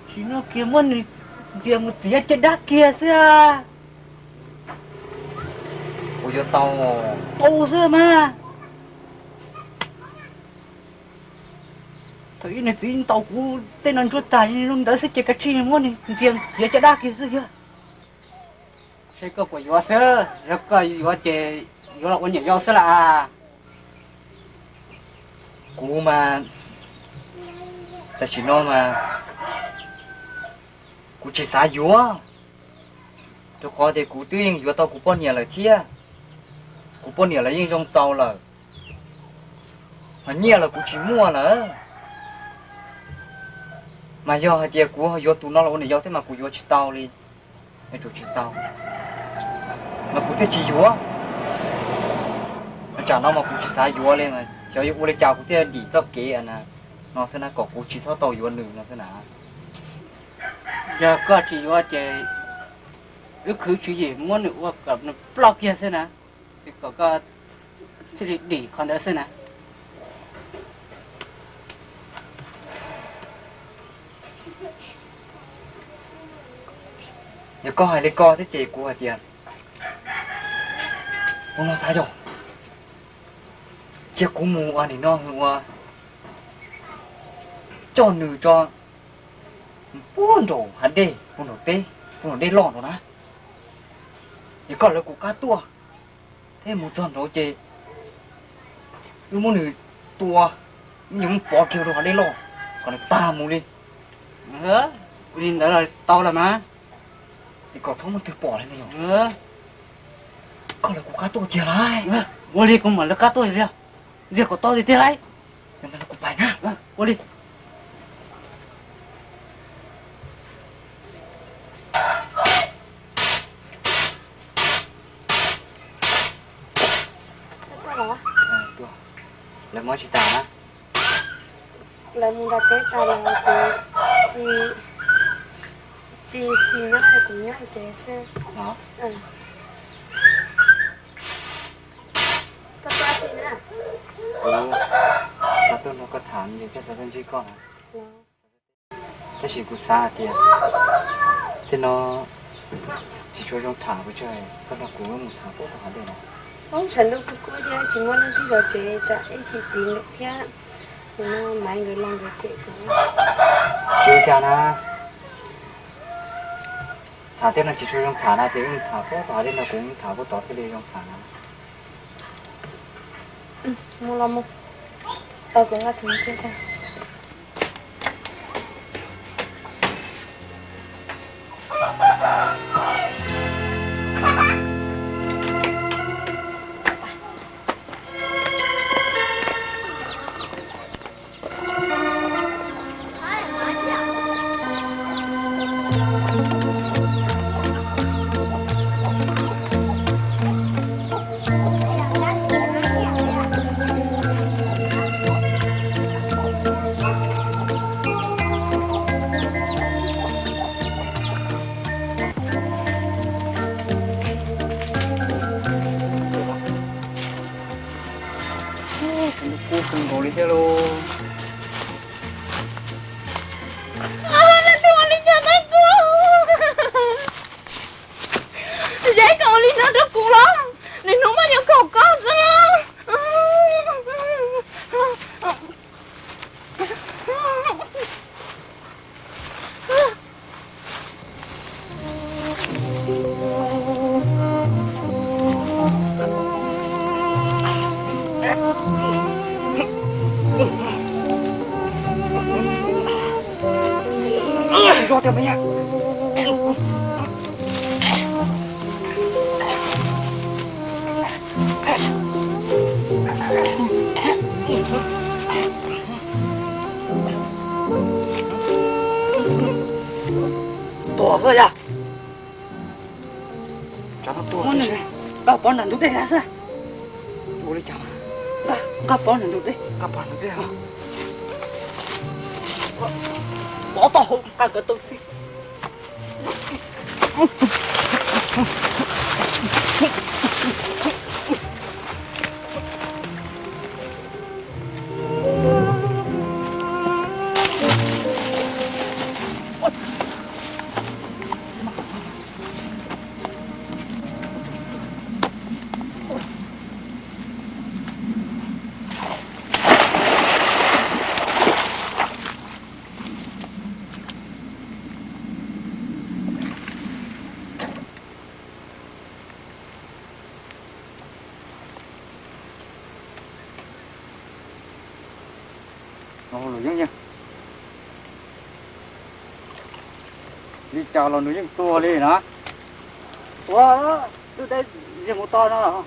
Tsis no kiag muab nws ntxias mus txiav caj dab kiag xwb. Kuv yuav tau, tau xwb mas. Thaum ub nws txiv ntaus kuv tej no ntsuab tag li lub ntawd xwb ces kav tsij muab nws ntxias txiav caj dab kiag xwb yog. Seb koj puas yuav xwb, yog koj yuav ces yuav los ua niam yau xwb las. Kuv mas, tam sim no mas Kuv tsis xav yuav, rau qhov tias kuv twb yeej yuav tau kuv poj niam lawm thiab. Kuv poj niam lawv yeej zoo txaus lawm, mas nyiaj los kuv tsis muaj lawm. Mas yog hais tias kuv yuav tus no los ua niam yau thiab mas kuv yuav tsis tau li, tsis tau, mas kuv thiaj tsis yuav. Tsam no mas kuv tsis xav yuav li, xyov yuav ua li cas kuv thiaj dim txoj kev no xwb na, kom kuv tsis txhob tau yuav nws no xwb na. Yog koj tsis yuav ces wb khwv tswv yim muab nws ua kom nws ploj kiag xwb na, es kom koj thiaj li dim qhov ntawd xwb na. Yog koj hais li ko thiab ces kuv hais tias, ua no xav yog, cia kuv mus ua nim no ua, coj nws tso puag nraum hav dej, puag nraum teb, puag nraum dej loj nraud na. Es koj lawv kuv qab tuaj, thiab mus txog nraud ces wb muab nws tua, wb yuav muab pov kiag rau hav dej loj kom nws tag mus li. Ua li ntawd los tau los mas. Es kom txhob muaj twg pom li ne yom. Koj lawv kuv qab tuaj tiag lauj. Ua li kuv mam lawv qab tuaj li, ntxias kom tau tiag tiag lauj. Yog ntawd kuv pais na. Ua li. Lawv muab tsis tas na. Lawv mus nram teb tas los kuv tsis, tsis nyob, kuv nyob tsev xwb. Koj tuaj ua dab tsi na? Kuv xav tuaj nrog koj tham, ces koj xav tuaj ntsib koj na. Tab sis kuv xav hais tias tej no tsis tshua zoo tham, pes tsawg koj nrog kuv mus tham puag tom hav dej no. Ub, tshav ntuj kub kub thiab tsis muaj leej twg zov tsev, tsam ib chim txiv thiab tus no Maiv nkawd los nkawd cem kuv. Tsis ua cas na, tham tej no tsis tshua zoo tham na, ces wb mus tham puag tom hav dej no, kuv mus tham puag tod thiaj li zoo tham na. Mus los mus, tau kuv nqa txiv thiab. Kub kawg nkaus li thiab lauj. Leej twg ua li cas rau kuv? Zeb, koj ua li no rau kuv los? Niaj hnub mas yuav khaum koj xwb los. Tuag xwb yog. Koj pov nram ntug dej xwb. Ua li cas? Koj pov nram ntug dej, koj pov nram ntug dej. Pov tau hauv nqa kawv tau xwb. Ua los yeej yog Li cas los nws yeej tuag li na. Ua, twb teb yog mus tod no,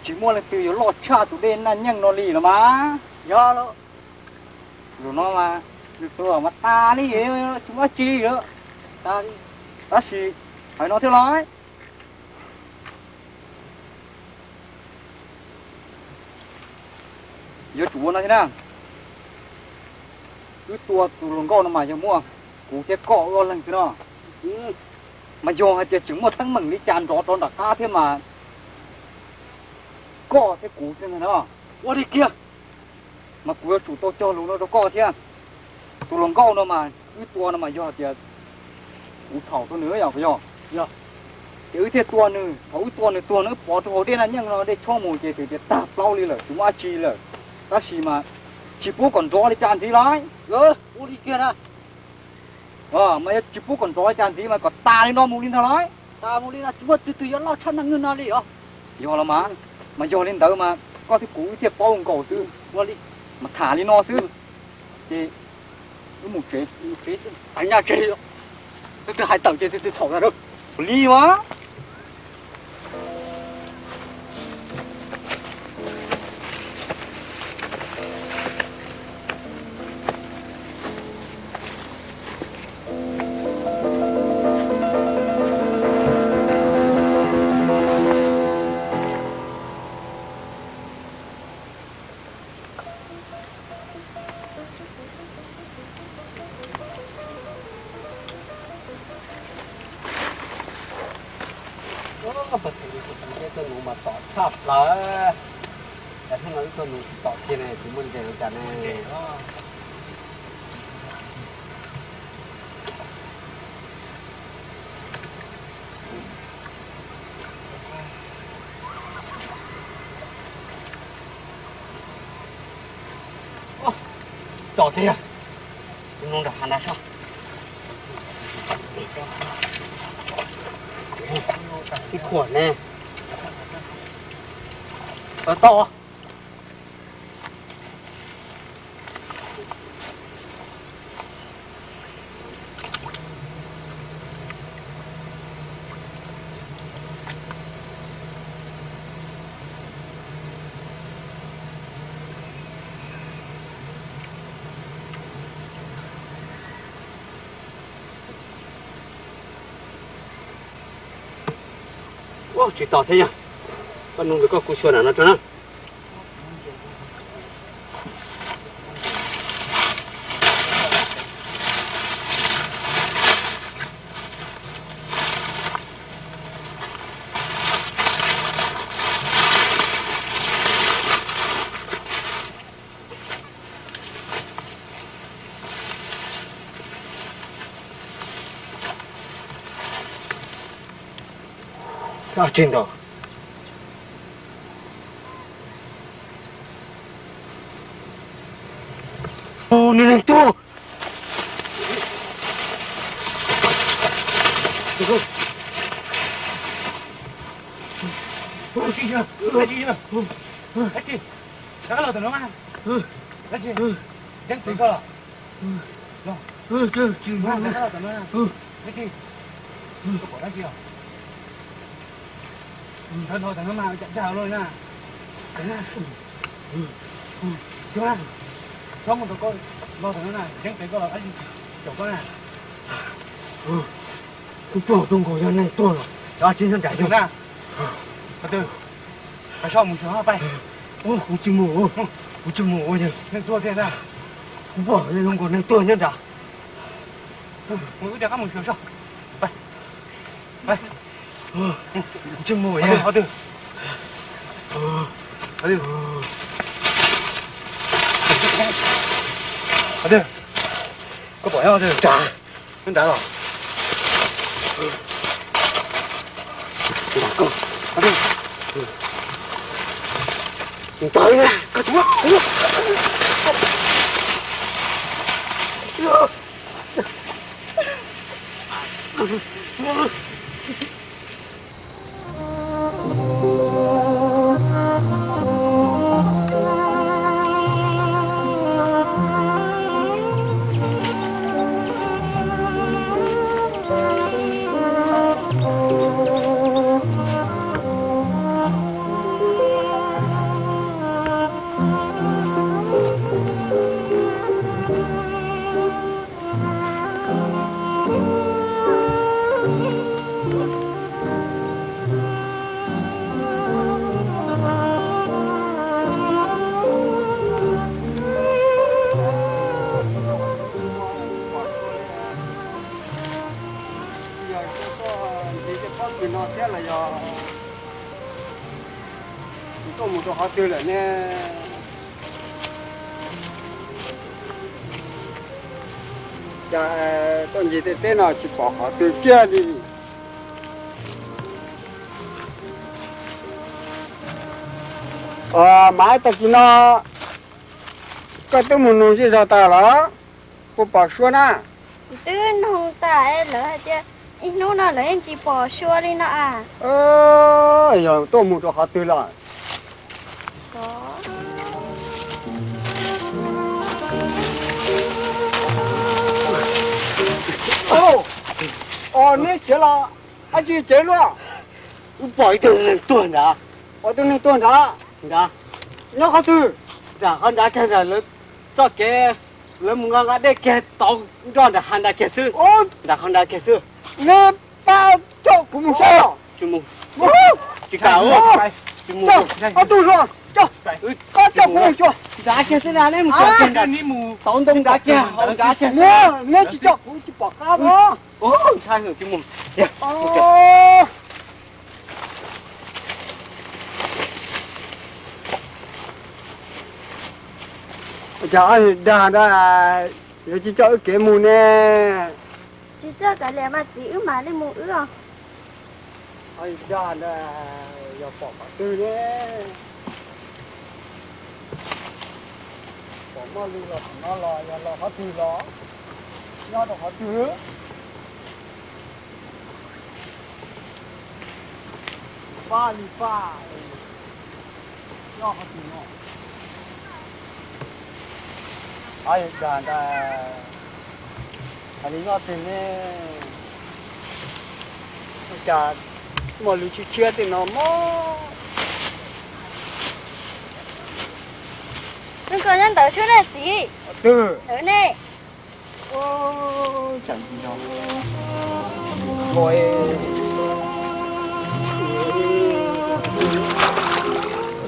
tsis muaj leej twg yuav loj tshaj tus dej Naj Nyeej no li los mas. Yog los, zaum no mas nws tuag mas tas li, tsis muaj dab tsi lawm. Tab sis hais no thiab los, yuav tsum ua no thiab na. Wb tua tus hluas nkauj no mas yog muaj kuv thiab koj wb ob leeg xwb no. Mas yog hais tias tseem muaj teeb meem li cas nrov rov nram qab thiab mas koj thiab kuv xwb ntag no. Ua li kiag, mas kuv yuav tsum tau cog lus no rau koj thiab. Tus hluas nkauj no mas wb tua no mas yog tias kuv txhaum rau nws yom, yog, ces wb thiaj tua nws. Thaum wb tua nws tuag no wb pov rau hauv dej Naj Nyeej no, dej tshoob mus ces twb tias tag plaub li lawm, tsis muaj dab tsi lawm. Tab sis mas tsis pub kom nrov li cas ntxiv lauj. Ua li kiag na. Mas yog tsis pub kom nrov li cas ntxiv mas kom tas li no mus li ntag lauj. Tas mus li no tsis muaj tus twg yuav loj tshaj Naj Nyeej no li os. Yog los mas, mas yog li ntawd mas koj thiab kuv wb thiaj paub nkaus xwb. Ua li, mas tham li no xwb. Ces wb mus tsev, mus tsev xwb, hais nyaj tsev. Twb hais tawm ces twb txhaum na. Ua li mas. Tuaj nus mas tom tshaj plaws. Cas hnub no wb tuaj nus tsis tom kiag ne, tsis muaj ntses li cas ne. Tsom tiag, nug nram hav nrad soj. Ib khuam ne, tau tau. Ua tsis tos thiab yog, koj nug ntawm koj kuv xyuas nram no tso na. Dab tsi ntawd? Nws neeg tuag. Dab tsi? Dab tsi? Rov qab los tom no mas. Dab tsi? Yeeb tes koj los? Los. Rov qab los tom no. Dab tsi? Koj pom dab tsi os? Nrov nrov tom no mas cam dag luaj na. Cam na. Txhob mus tom koj, los tom no na, yeeb tes koj los dab tsi caum koj na. Kuv pom tus nkaus yog neeg tuag los cov tsis nyob nram yog. Qhov twg? Pais soj mus xyuas pais. Kuv tsis mus, kuv tsis mus, neeg tuag tiag na. Kuv pom zoo nkaus neeg tuag nyob nrad. Mus wb rov qab mus xyuas soj. Pais. Kuv tsis mus. Qhov twg? Qhov twg? Qhov twg? Koj pom nyob qhov twg? Nyob nrad los? Nrad koj. Qhov twg? Ntawd na, koj tsis muab. Twg no thiab los yog tuaj mus rau qhov twg lawm ne? Cas tuaj ncig tej teb no tsis pom qhov twg kiag li. Mas tag kis no koj twb mus nug zej zog tas los puas pom Suab na? Twb nug tas lawv hais tias ib hnub no lawv yeej tsis pom Suab li no as. Yog tuaj mus rau qhov twg lawm? Neb tsev los dab tsi tsev luaj? Wb pom ib tug neeg tuag nrad. Pom tus neeg tuag nrad? Nrad. Nyob qhov twg? Nram qhov nrad kiag nram lawv txoj kev, lawv mus nqa nqa dej kiag tau nroj nram hav nrad kiag xwb. Nram qhov nrad kiag xwb. Neb pab coj kuv mus saib os. Tsis mus. Tsis kam. Ob tug los, coj, pab coj kuv mus xyuas. Nrad kiag xwb na, neb mus xyuas kiag nrad, tau ntoo nrad kiag, hauv nrad kiag. Neb tsis coj kuv tsis pom qab os. Ntshai heev, tsis mus. Ua cas ob niag dag nrad yuav tsis coj wb kev mus ne? Tsis coj kav liam mas txiv, wb mam li mus wb os. Ob niag dag nrad yog pom qhov twg ne? Pom muaj li los thaum no los yog los qhov twg los? Nyob rau qhov twg? Faj li faj, nyob qhov twg no? Ob niag dag nrad hais li nyob twg ne? Ua cas muaj lus tshiab tshiab tej no mog? Koj nyob ntawd xwb ne txiv. Twg? Ntawd ne.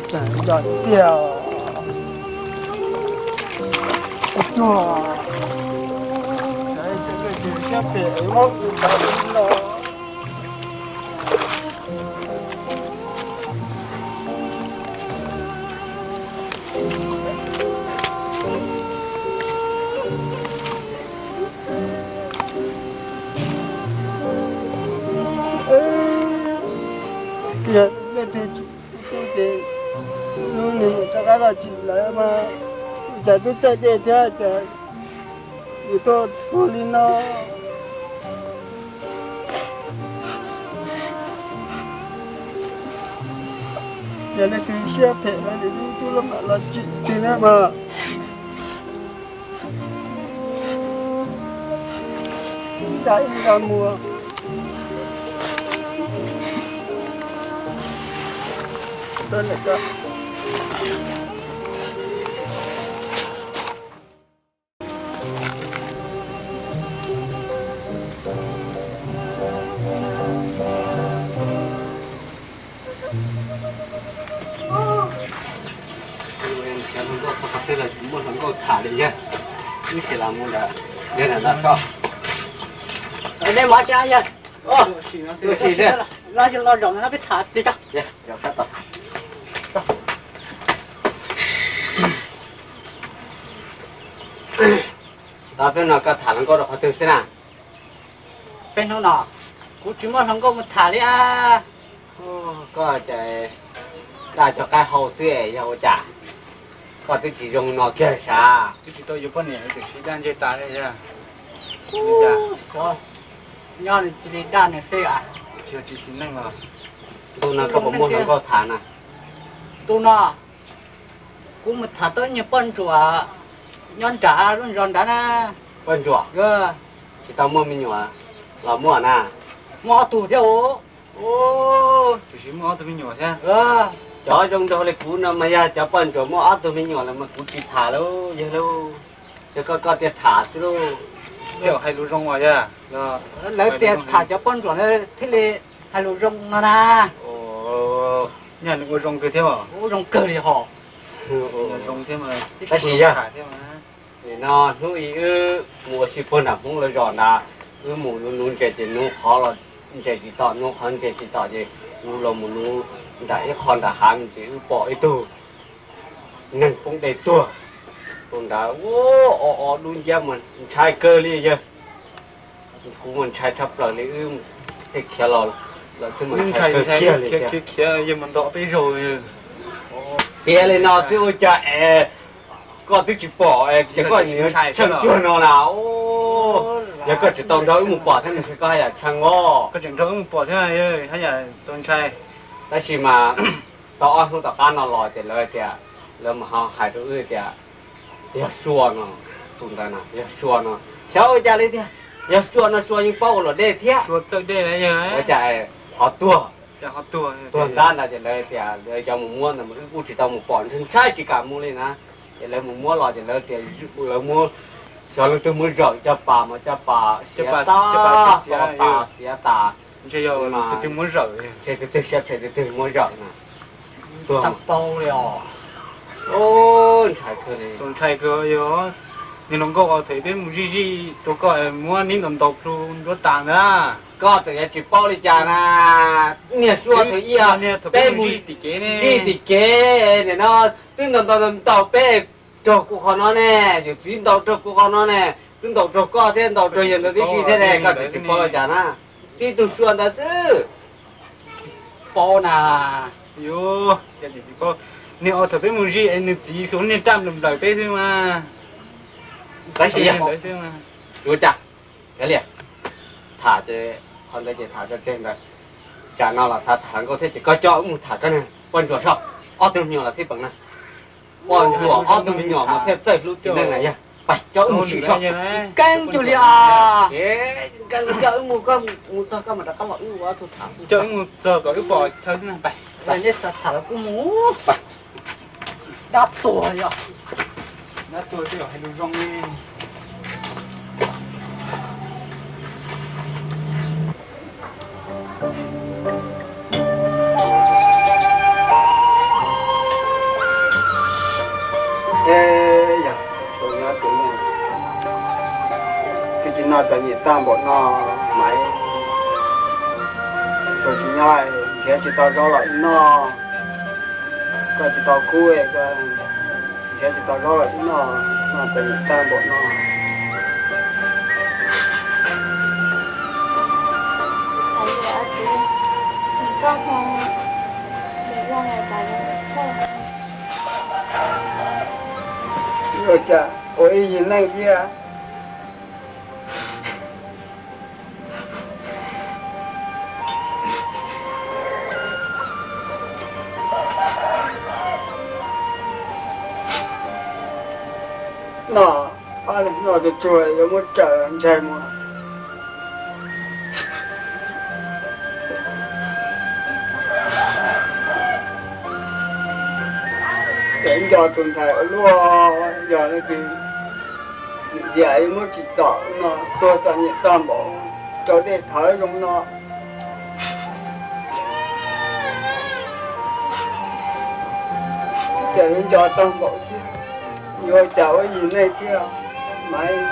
Tseem nco tiag. Ua tsuag, siab phem ua tus tau li no. Yog leej twg tsis tu ces hnub nws rov qab los tsim lawv mas cas twb txawj dej thiab cas yus tuaj txog li no. Yog leej twg siab phem no ces hnub twg los mam los tsim twg na mas. Nta ib nta mus. Cov hluas nkauj txog qhov twg los tsis muaj hluas nkauj tham li yog. Wb tsis los mus ntawm, yog ntawm no tso. Nej mov tsis yog. Los zaum no peb tham li ko. Tau peb no koj tham hluas nkauj rau qhov twg xwb na? Peb hnub no kuv tsis muaj hluas nkauj mus tham li a. Koj ces daj cov qaib hau xwb es yog ua cas? Koj twb tsis zoo no kiag sav. Twb tsis tau yuav poj niam tiam sis daj ntseg tas li. Xyov, nyob cia li daj nws xwb a. Tsis yog tsis xis neej los. Ntu no koj puas muaj hluas nkauj tham na? Ntu no kuv mus tham tau ib nyuag poj ntsuam nyob nrad lub zos nrad na. Poj ntsuam? Tsis tau muaj me nyuam los muaj na? Muaj ob tug thiab os. Tiam sis muaj ob tug me nyuam thiab. Cov zoo nraug li kuv no mas yog cov poj ntsuam muaj ob tug me nyuam lawm mas kuv tsis tham lauj, yawg lauj. Yog koj, koj tias tham xwb lauj. Tej zaum hais lus zoo os yog. Lawv tias tham cov poj ntsuam na thiaj li hais lus zoo no na. Nyaj nws ua zoo kawg thiab os. Ua zoo kawg li hos. Zoo thiab mas. Tab sis yog nim no hnub ib wb mus ua si puag nram Hmoob lawv zos ntawd, wb mus nuv nuv ntses ces nuv qhov los Ntses tsis tom, nuv qhov ntses tsis tom ces kuv los mus nuv nram ib qho nram hav ces wb pom ib tug neeg poob dej tuag. Tus ntawd ua o o dub nciab mas ntshai kawg li yawg. Kuv mas ntshai tshaj plaws li, wb thiaj khiav los lawm xwb mas ntshai kawg kiag li tiag. Khiav khiav yawg mus nto peb zaug. Piav li no xwb ua cas es koj twb tsis pom es koj tseem tsheej cuag no na. Yog koj tsis tau nrog wb mus pom thiab ntshe koj haj yam tsheej os. Koj tseem nrog wb mus pom thiab, haj yam txaus ntshai. Tab sis mas tau ob hnub tom qab no los ces lawv tias, lawv mas ho hais rau wb tias yog Sua no, tus ntawd na yog Sua no. Xyov ua cas li tiag, yog Sua no Sua yeej paub ua luam dej thiab. Ua cas ho tuag, tuag nrab ntawd ces lawv tias lawv cov mus muab ntawd mas wb kuj tsis tau mus pom, ntshai tsis kam mus li na. Ces lawv mus muab los ces lawv tias lawv muab, xyov leej twg muab zawm cov pas mas cov pas siav tas, siav tas. Ntshe yog tus twg muab zawm, ntshe tus twg siab phem tus twg muab zawm na. Tuag tag li os. Ntshai kawg li. Txaus ntshai kawg yog niag hluas nkauj thaum peb mus zij zij rau koj muab neb ntaus ntaus plhu nruab tas ntag. Koj txawm yuav tsis paub li cas na, niag Sua thaum ub peb mus zij tim kev, zij tim kev nim no twb ntaus ntaus ntaus peb raug kuv qhov no ne, yawm txiv ntaus raug kuv qhov no ne, twb ntaus raug koj thiab ntaus raug yawg ntawd tib si thiab ne, koj tseem tsis paub li cas na. Tib tug Sua ntawd xwb. Paub na. Niag thaum peb mus zij es nws txiv xuas niag raj nplawm nplawm peb xwb mas. Tab sis ntawd xwb mas. Ua cas, tham ces qhov ntawd ces tham tso tseg ntawd. Tsam no los xav tham hluas nkauj thiab ces koj coj wb mus tham koj niag poj ntsuam soj, ob tug me nyuam los xij peem na. Poj ntsuam ob tug me nyuam mas thiaj txawj hlub txiv neej na yog. Pab coj wb mus sim soj. Keeb cuag li os. Keeb coj wb mus, koj mus txog koj mam rov qab los wb ua ob tug tham xwb. Coj wb mus txog kom wb pom chaw xwb na. Nej xav tham los kuj mus. Dab tuag yog. Dab tuag twb yog hais lus zoo li. Yog, tus nyob tus nyob, twb tsis noj txom nyem tag npaum no, Maiv. Tsuas tsis nyob, nrhiav tsis tau zaub los wb noj. Koj tsis tau khub, koj nrhiav tsis tau zaub los wb noj, noj txom nyem tag npaum no. Ua cas ua ib yig neej thiab. Noj, noj tsuag tsuag yuav muab raws ntshai mus. Ces nco tus ntxhais ua luaj, yog leej twg nim tiam yuav muab tsim txom no, tuag txom nyem tag npaum, rau dej thawv zoo no. Cas yuav nco tag npaum thiab, yuav cas ua yig neej thiab, Maiv.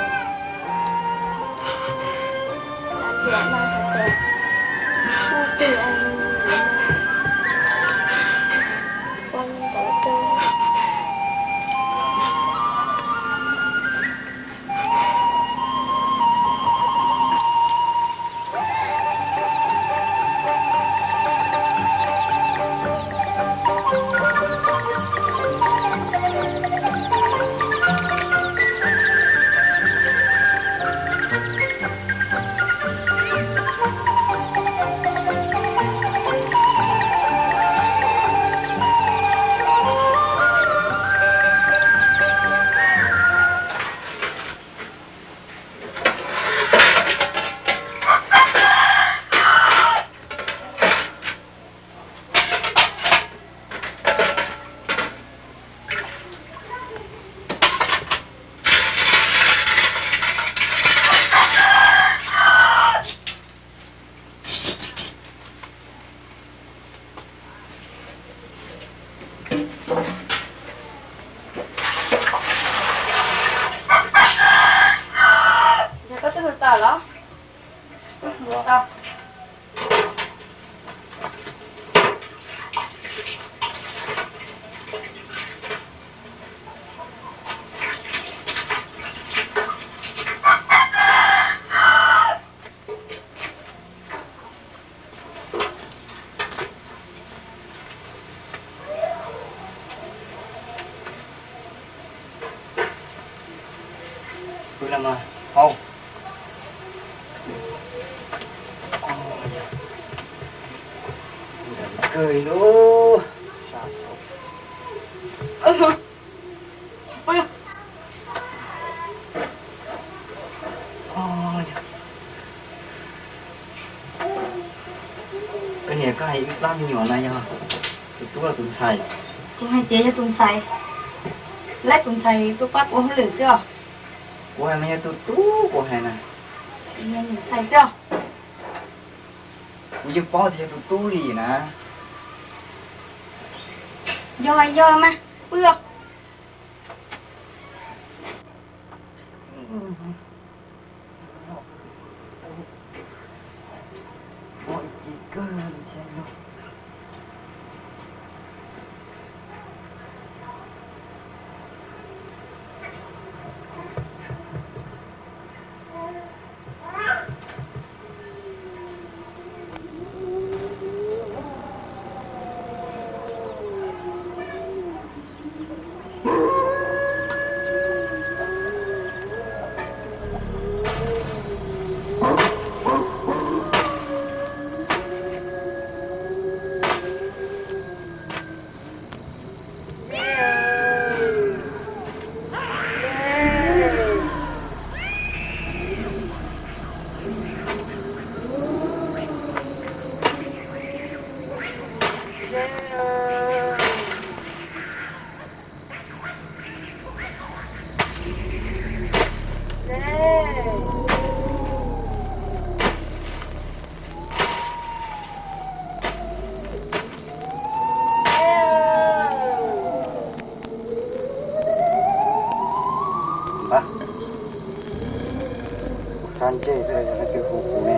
Yog koj twb hu tau los? Hu tau. Pw los mas. Hau. Kawg li lub. Koj niam, koj hais ib plab me nyuam no yog tus tub los tus ntxhais? Kuv hais tias yog tus ntxhais. Lawv tus ntxhais tuaj pab kuv hauj lwm xwb os. Kuv hais mas yog tus tub kuv hais na. Yog tus ntxhais xwb os. Kuv yeej paub tias yog tus tub li na. Yog yog mas pw os. Npab, kuv sab ntsej xwb los yog leej twg hu kuv ne?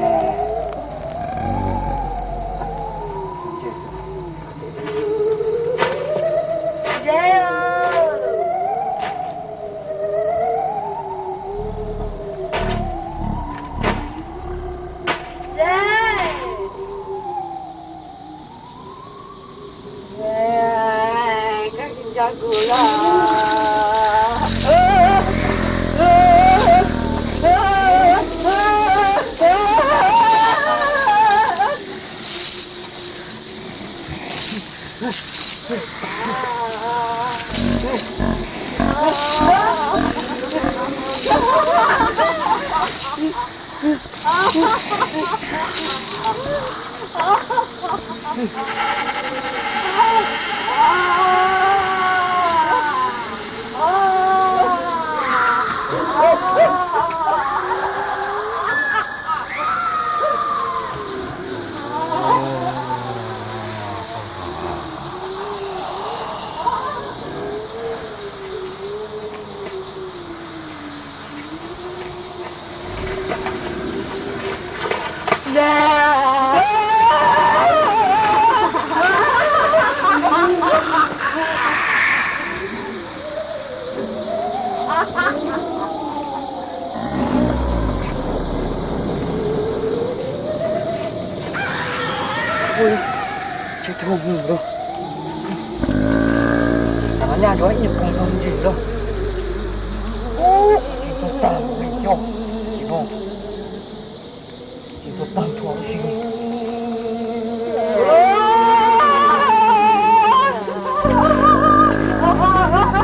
Koj tsis nco kuv los? Ua, tseb thoob mus lawm. Tam no nyaj yuav ib nyuag koog tau ntsis lawm. Ub, tsis tau tag, me coj, tsis tau, tsis tau tag nrho lub siab. Ua, ua, ua, ua,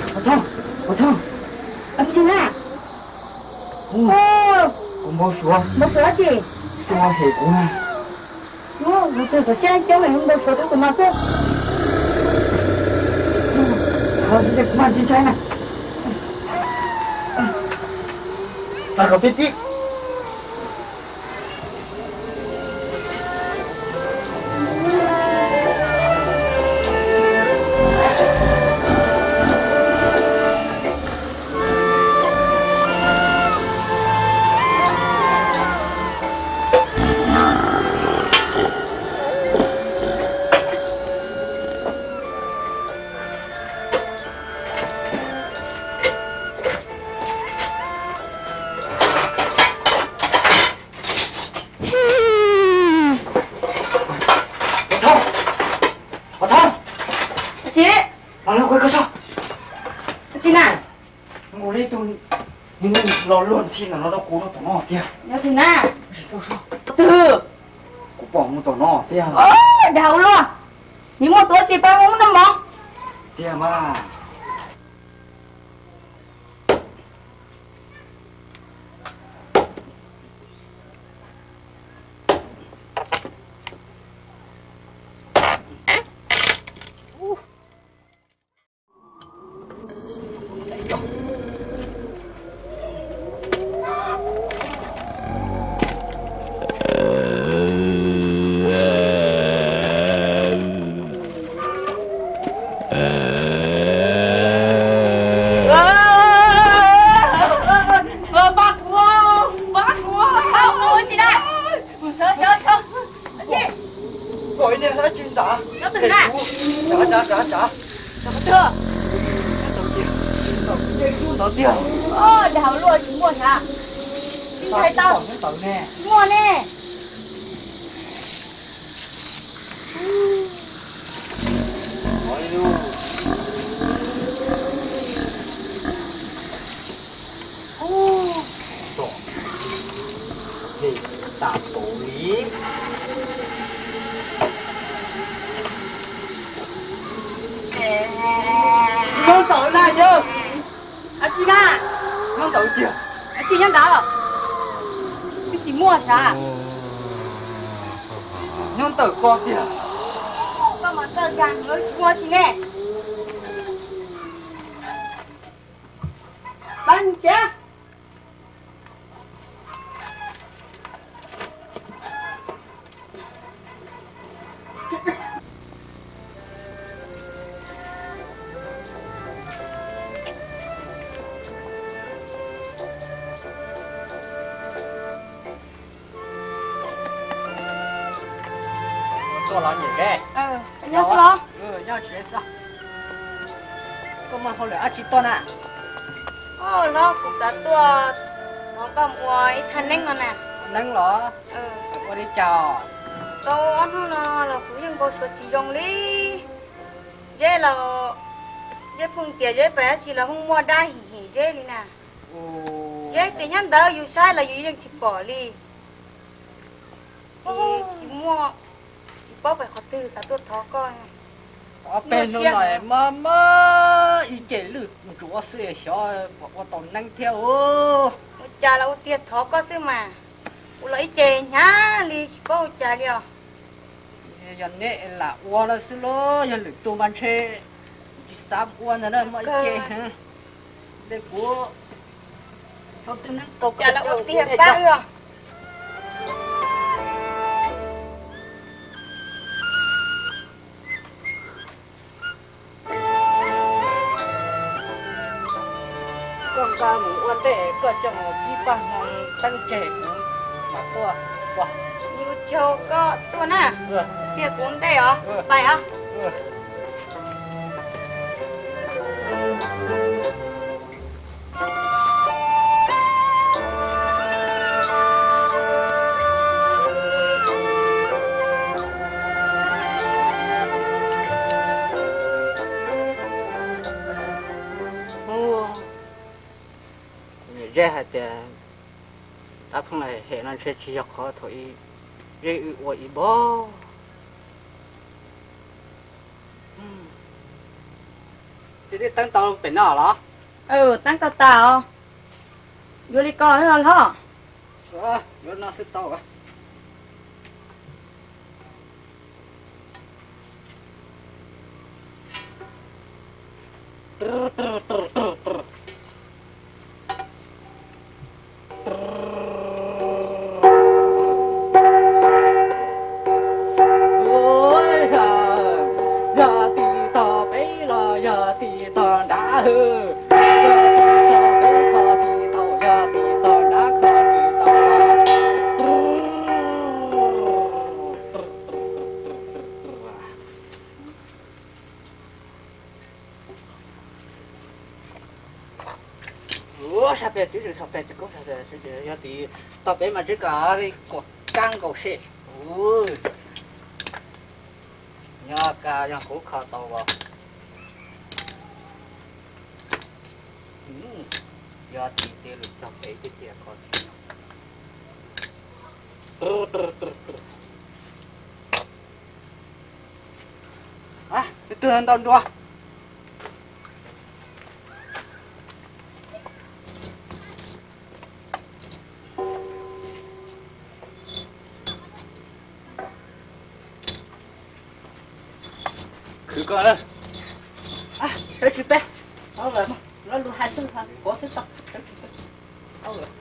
Hauv Thoj, Hauv Thoj, koj twb yog na? Kuv npau suav. Npau suav dab tsi? Tsis hem kuv na. Mus txog tom tshiab coob li, mus ntaus suav rau tus mas xwb. Kuv mas tsis ntshai na. Tag kom tib tib. Tsis, los lawv qhia koj soj. Tsis na. Nkaus li ib tug neeg lo luag ntxhi ntawm no rau kuv no tom no tiag. Yog tsis na. Twg? Kuv pom mus tom no tiag. Dag ua luaj. Nws muaj tus tsis pab mus no mog. Tiag mas. Pab kuv, pab kuv, pab kuv, tsis na. Kom ib niag dab tsi ntawd. Nyob twg na? Tsav, tsav, tsav, tsav. Nyob twg? Nyob tau tiag. Nyob tau tiag. Dag ua luaj tsis muaj sav. Ib hais tau. Nyob tau ne. Tsis muaj ne. Ub, tom, hej, tas npaum li. Nyob ntawm na yawg. Dab tsi na? Nyob ntawd tiag. Dab tsi nyob ntawd? Twb tsis muaj sav. Nyob ntawm ko tiag. Koj mas txawj dag, tsis muaj tsi ne. Pab mus tsev. Tuaj los niam Zeb. Nyob tsis xwb. Koj muaj hauj lwm dab tsi tuaj na? Los kuv xav tuaj thov koj mus ua ib thaj neeb no na. Ua neeb los? Ua li cas? Tau ob hnub no los kuv yeej npau suav tsis zoo li. Zeb los, Zeb pheej tias Zeb pais dab tsi los pheej muaj dab him him Zeb li na. Zeb tias nyob ntawd yus saib los yus yeej tsis pom li. Ces tsis muaj, tsis paub pais qhov twg, xav tuaj thov koj. Ob peb hnub no mas mas ib ce lwj ntsuav xwb xyov puas ua tau neeb thiab. Ua cas los ua tiag, thov koj xwb mas. Ua los ib ce hnyav li tsis paub ua cas li os. Yog neb lam ua no xwb los yog lwm tus mas ntshe tsis xav ua ntag na, muaj ib ce. Ua tiag pab os. Koj nqa mus ua ntej, koj coj mus kib paj hmoo teeb tseg kuv mam tuaj ua. Yus caug koj tuaj na, tiag kuv ntej os, pais os. Niam Zeb hais tias dab pheej hem no ntshe tsis yog qhov thaum ub Zeb wb ua ib npog. Tej teeb tau pem no los? Teeb tau tas os. Yuav li ko los hlob? Yuav no xwb tau. Yog tiv tog peb los yog tiv tog nrad, yog tiv tog peb kho tsis tau, yog tiv tog nrad kho tsis tau. Ua sab pem twb tsis txog pem tsis kub, yog tiv tog peb mas twb kom kuam kab nkaus seb. Nyob ka yog kuv kho tau as. Yog tiv tej lus tog peb tiag tiag kho tsis tau. Tus twg ntau nruas. Khwv koj, sawv tsis peb, tau lawm, lawv lus hais xwb, kov xwb tau, sawv tsis peb, tau lawm.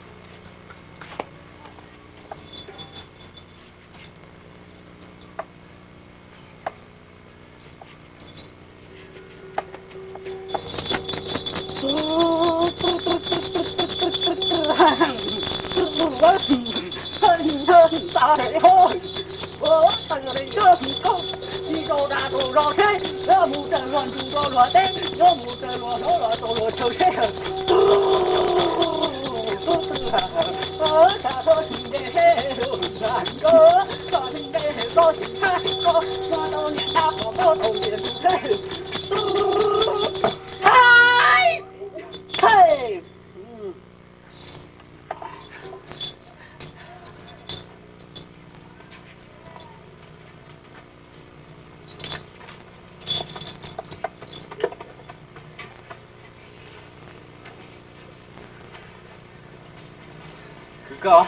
Khwv koj,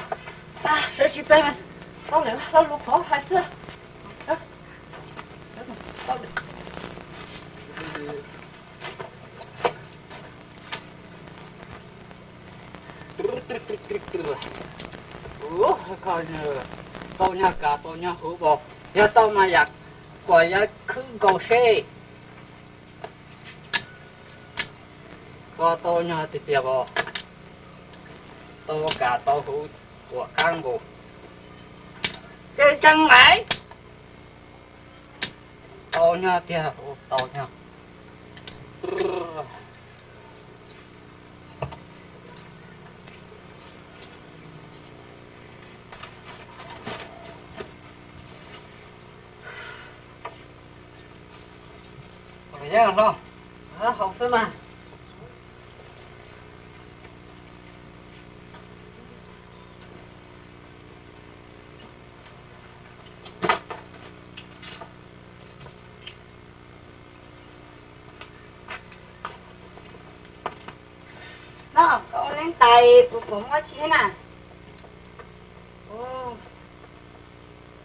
sawv tsis peb, tau lawm, lawv lus qhov hais xwb. Tau nyog kav tau nyog huv as, yog tau mas yam kuam yuav khwb nkaus seb. Koj tau nyog tiag tiag as, tau kav tau huv kuam kab nkaus. Tseeb tseeb lawm. Tau nyog tiag, tau nyog. Haus xwb mas. No, koj ua neeb tais kuv puas muab tsis na?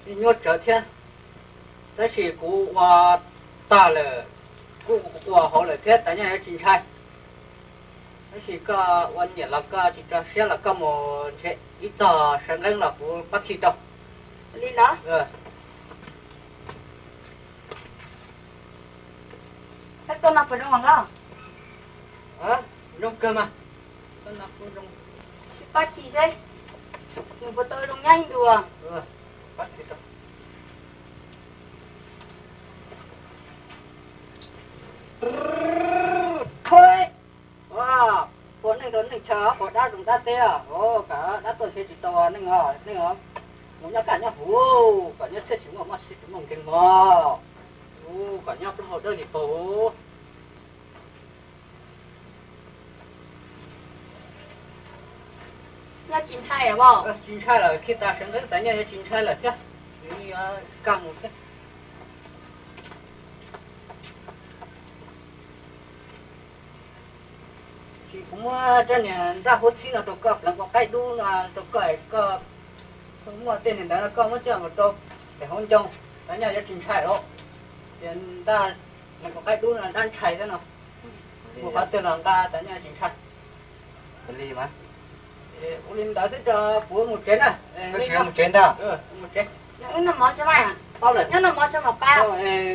Nyuaj tsawv thiab, tab sis kuv ua tag lawm, kuj ua hauv lawm thiab, tas nyaj yuav tsis ntshai. Tab sis koj ua nyiam los koj tsis tso siab los koj mus nrhiav ib txog sawv nqeeb los kuv pab khi rau. Li los? Koj no puas zoo os? Zoo kawg mas. Tsis pab khi seb nws puas tau zoo nyab ib ntus. Ua neej rau neej chaw, ua dab zoo dab teb, kom dab tuaj nrhiav tsis tau neej, neej mus nyob kaj nyob huv, kom nyob txhiab tsis muaj moj txhiab tsis muaj nkeeg mog, kom nyob plaub hau dawb li paug. Nyob tsis ntshai os? Tsis ntshai lawm, khi tas sawv nqeeb tas nyaj yuav tsis ntshai lawm thiab, nws yuav kaj mus thiab. Tsis, kuv muab rab niag ntaj huab txhib no rau koj pleev koj qaib dub no rau koj, koj muaj tej niag ntawd no koj muab coj mus rau pem hauv ncoo, tas nyaj yuav tsis ntshai lawm. Ces ntaj pleev koj qaib dub no dab ntshai thiab no. Mus qhov twg los nqa tas nyob tsis ntshai. Ua li mas. Ua li ntawd xwb ces kuv mus tsev na. Koj sim mus tsev ntag. Mus tsev. Nyob no mov tso mas. Tau lawm. Nyob no mov tso mas pa.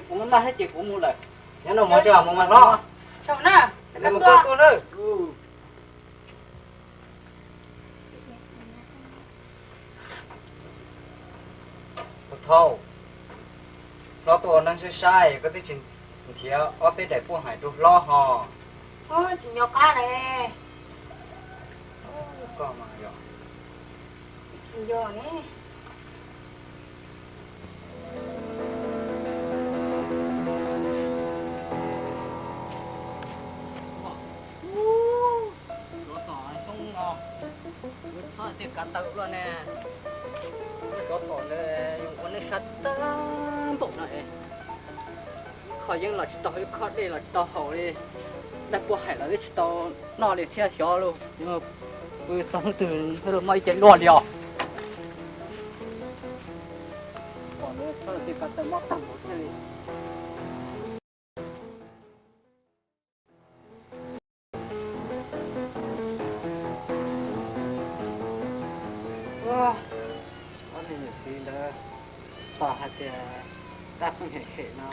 Kuv muaj noj thiab ces kuv mus lawm. Nyob no mov tso mus mas hlob. Tsaug na. Mus koj tuaj na. Ua thaub, hlob tuaj ua neeb saib saib, koj twb tsis nrhiav ob peb daim puaj hais rau hlob ho. Tsis nco qab ne. Koj mas yog. Tsis nco ne. Tsov tom xyoob no, wb txhob tej kav taw luaj ne. Tsov tom ntawd yus ua neej sab tag npaum no es, kho yeeb los tsis tau, kho dej los tsis tau haus li, dab puab hais los twb tsis tau noj li thiab xyov lauj. Txog hnub twg muaj ib ce luaj li os. Tom ntawd txhob tej kav taw mob tag npaum thiab li. Ob niag niam txiv ntawd, txawm hais tias tab pheej hem hem no,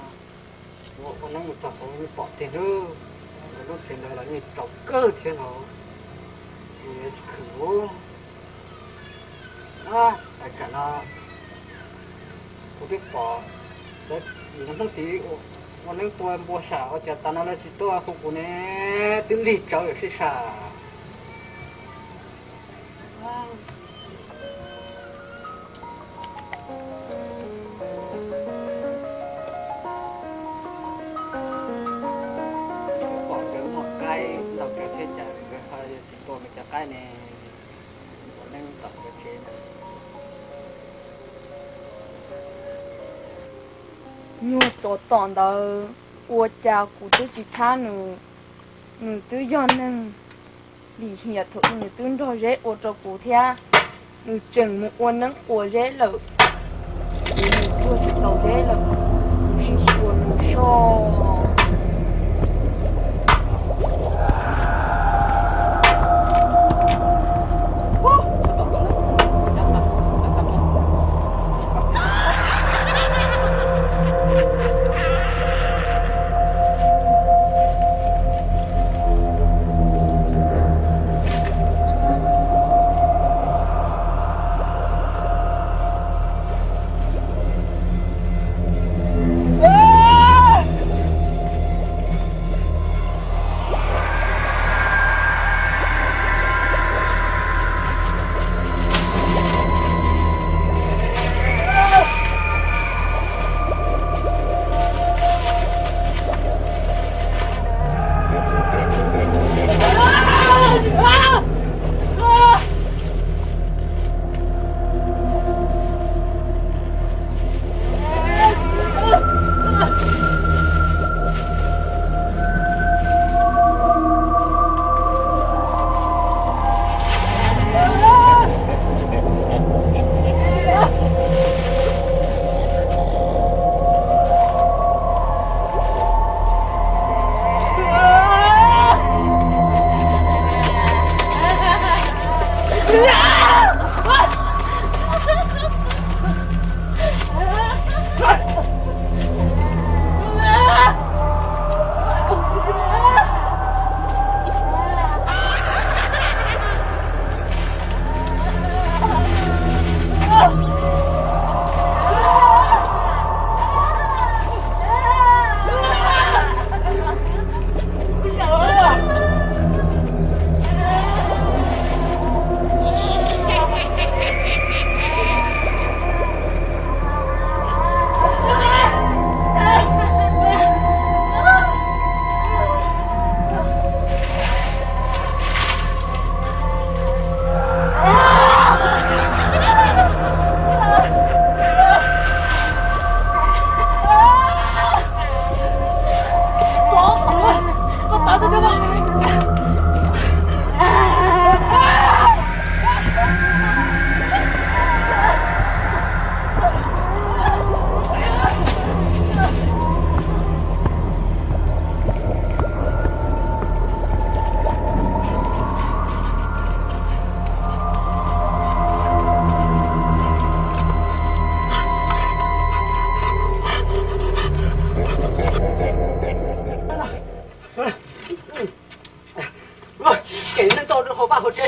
ua neeb mus txog hauv yeej pom tiag lauj. Nkawd lub tsev ntawd los yeej tsaus kawg thiab no, kuv yuav tsis khwv. Hais tsam no kuv twb pom lawv hnub tid ua neeb tua npua sam ua cas tas no lawv tsis tuaj hu kuv ne, twb lig tsawv lawm sib sam. Pom nkawd muaj qaib ntau kawg thiab cas nkawd ho yuav tsis tua nkawd cov qaib ne, ua neeb tom nkawd tsev na. Nyuag tsov tom ntawd, ua cas kuv twb tsis thab nws, nws twb yog neeg lim hiam thaum ub nws twb nrog Zeb ua rau kuv thiab, nws tseem mus ua neeb ua Zeb lawm, kuv mus tuag tsis tau Zeb lawm, kuv sim xyuas nws soj.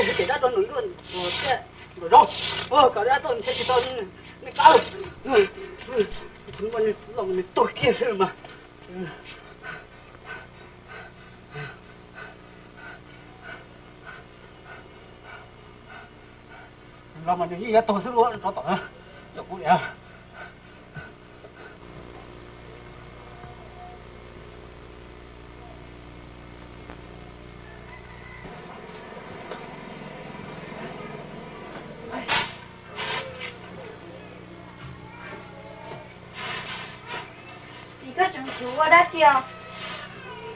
Ces dab rau nws luaj thiab nkaum zaus, kom dab tau nws thiaj tsis tau nws qab. Nws tuag kiag xwb mas. Los mas nws yeej yuav tuag xwb lauj, rov tom na, caum kuv niam. Koj tseem tshuav ua dab tsi os?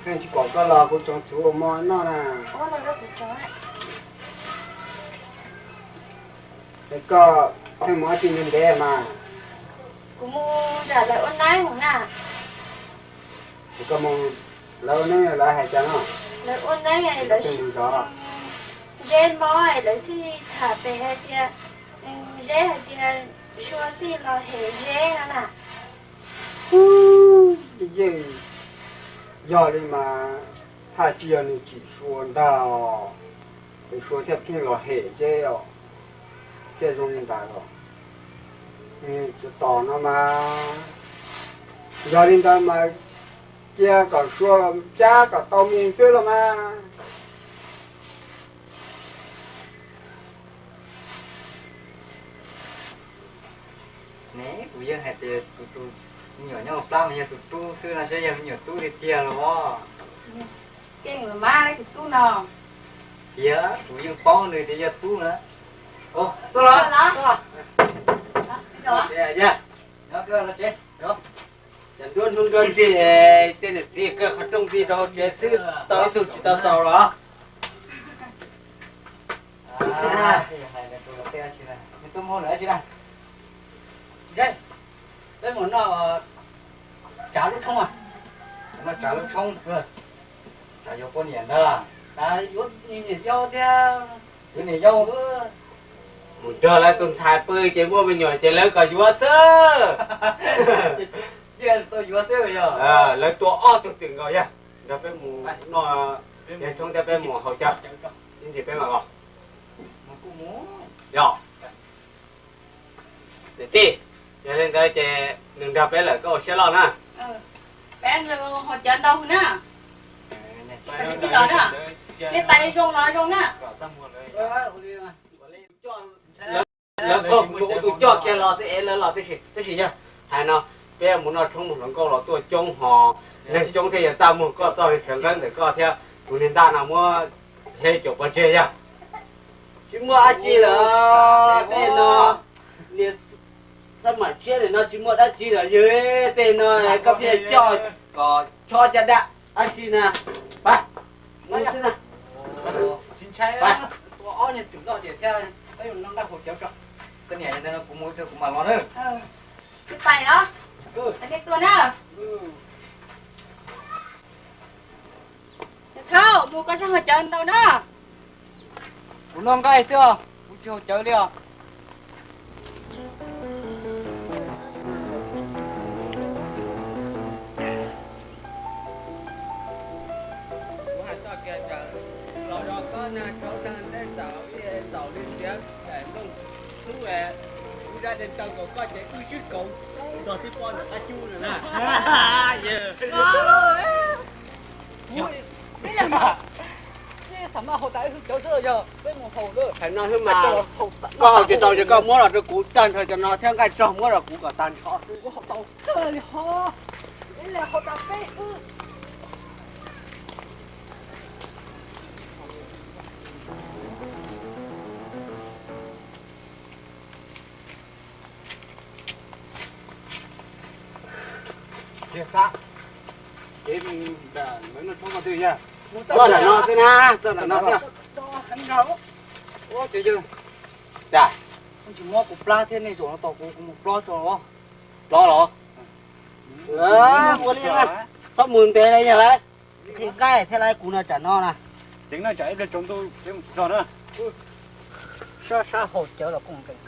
Koj tsis pom koj los kuv tseem tshuav ua mov noj na. Es koj pheej mus ua dab tsi ntev ntev mas? Kuv mus nram lawv ua neeb na. Es koj mus, lawv ua neeb lawv hais cas no? Lawv ua neeb lawv zeb mob lawv xij tham pem hais tias, zeb hais tias Sua xij los hem zeb no na. Yeej yog li mas, thaj tsis yog nws tsim Sua ntag, es Sua thiaj pheej los hem zeb os, thiaj zoo li ntawd os. Tos no mas, yog li ntawd mas cia kom Sua los cab kom tau mus xwb los mas. Ne, kuv yeej hais tias tus me nyuam nyob hauv plab mas yog tus tub xwb no, saib yog me nyuam tub tiag tiag los. Keej mas tus tub no. Tiag, kuv yeej paub nws tias yog tub na. Tuaj los. Nyob los tsev. Cas nruab hnub nruab ntsis tej niam txiv kaw qhov rooj ntxiv rau hauv tsev xwb, tau ib tug tsis tau txaus los? Peb mus noj tsav lub tshoob, noj tsav lub tshoob, tsav yuav poj niam ntag, yuav niam yau thiab, yuav niam yau. Mus nrog lawv tus ntxhais pw ces muaj me nyuam ces lawv kom yuav xwb. Lawv tua ob tug twm nkaus yog nrog peb mus noj tshoob thiab peb mus haus cawv, ib ntsis peb mam los. Yog, niam tij, yog li ntawd ces nws nrog peb lawm koj ua siab loj na. Peb haus cawv ntau na. Tsis los na. Nej tais zoo los zoo na. Lawv, lawv ua tus coj kiag los xwb es lawv los tib si, tab sis yog hais no, peb mus noj tshoob mus hluas nkauj los tuaj coob ho, neeg coob thiaj yog txaj muag, koj txoj li sawv nqeeb ntawm koj thiab tus niag ntaj no muab hle caum pov tseg yog. Tsis muaj dab tsi lawm, tej no niag xab mam tshiab nim no tsis muaj dab tsi lawm yog, tej no koj pheej coj kom chob caj dab dab tsi na. Pab, mus xwb na. Pab, tua ob niag twm loj tiag thiab, peb yuav noj nqaij haus cawv tso. Koj niam, kuv mus kuv mam los na. Tus tais los, nej tua na. Thaub, mus koj sab haus cawv ntau na. Kuv noj nqaij xwb os, kuv tsis haus cawv li os. Kuv hais txoj kev tawm los rau koj nag tshauv nag ntej txaus ib txaus li tiav daim nplooj hlub es kuv zaj de taw kom koj ces wb swb kaus txog tib pob ntawm qab cub no na. Kuv, peb yog mas, peb xam maj haus tas wb cov xwb los yog peb mus haus lawm. Hais no xwb mas, koj haus tsis tau ces koj muab los rau kuv tag nrho cov no thiab nqaij rog muab rau kuv kom tag nrho. Kuv haus tau kawg li ho, peb li haus tas peb wb. Txoj ntawm no xwb na, txoj ntawm no xwb. Ua li, tsis muab kuv plab thiab nej zaum no tos kuv, kuv mus plob tso. Plob los? Ua li, txhob mus ntev li yog lawm. Qhib nqaij thiab lawm kuv no tsam no na. Ceev no tsam ib pliag tsaus ntuj peb mus tso na. Sab sab haus cawv los kooj nkees.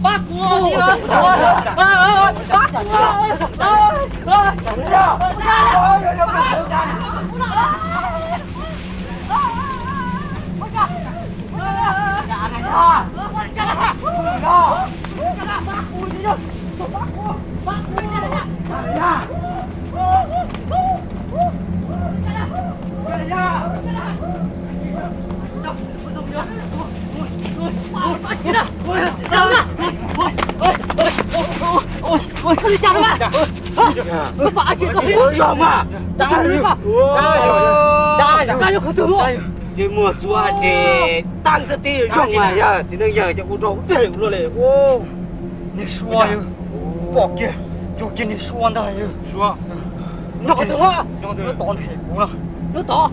Pab kuv, pab kuv, pab kuv. Ces muaj suab ces tag nrho tib zoo mas yog txiv neej yawg ces ua rau dej ua luaj li. Niag suab, pom kiag, zoo kiag niag suab ntag. Nyob qhov twg? Nyob tod, nyob tod. Nyob tod.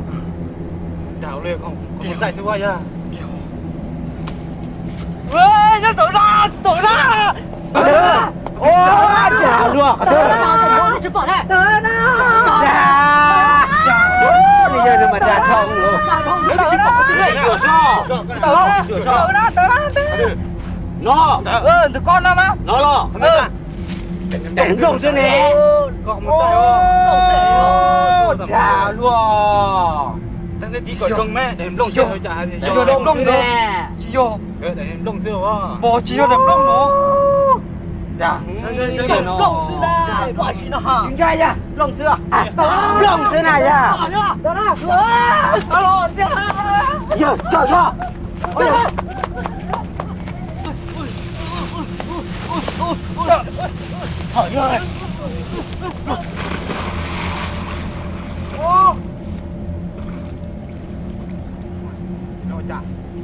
Nyob tod na, tod na. Ua cas luaj qhov twg? Tsis pom ne. Li yog nws mas dag dhau lawm. Tsis pom qhov twg li, yuav soj. No, ntawm koj no mas no los. Daim nplooj xwb ne. Dag luaj. Tsis yog daim nplooj ne. Pos tsis yog daim nplooj no. Dag, nplooj xwb na. Nplooj xwb na yog. Yog, tso, tso.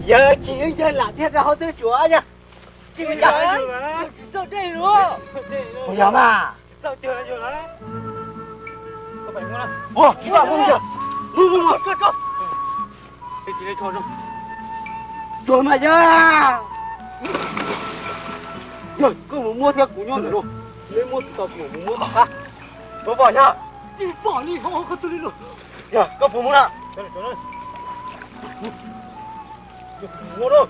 Yawg tsis ncag lam thiaj rau hauv twb tsuav yog. Tsis ncaj, tsis txawj dej lawm. Puas yog mas? Ua, tsis tau mus, mus, mus, mus. Tsuag mas yog. Yog koj mus muab thiab kuv nyob ntawm no. Neb muab tsis tau kuv mus muab tom qab. Puas pom yog? Tsis pom li, koj tus li lus. Yog koj puas mus na? Mus na.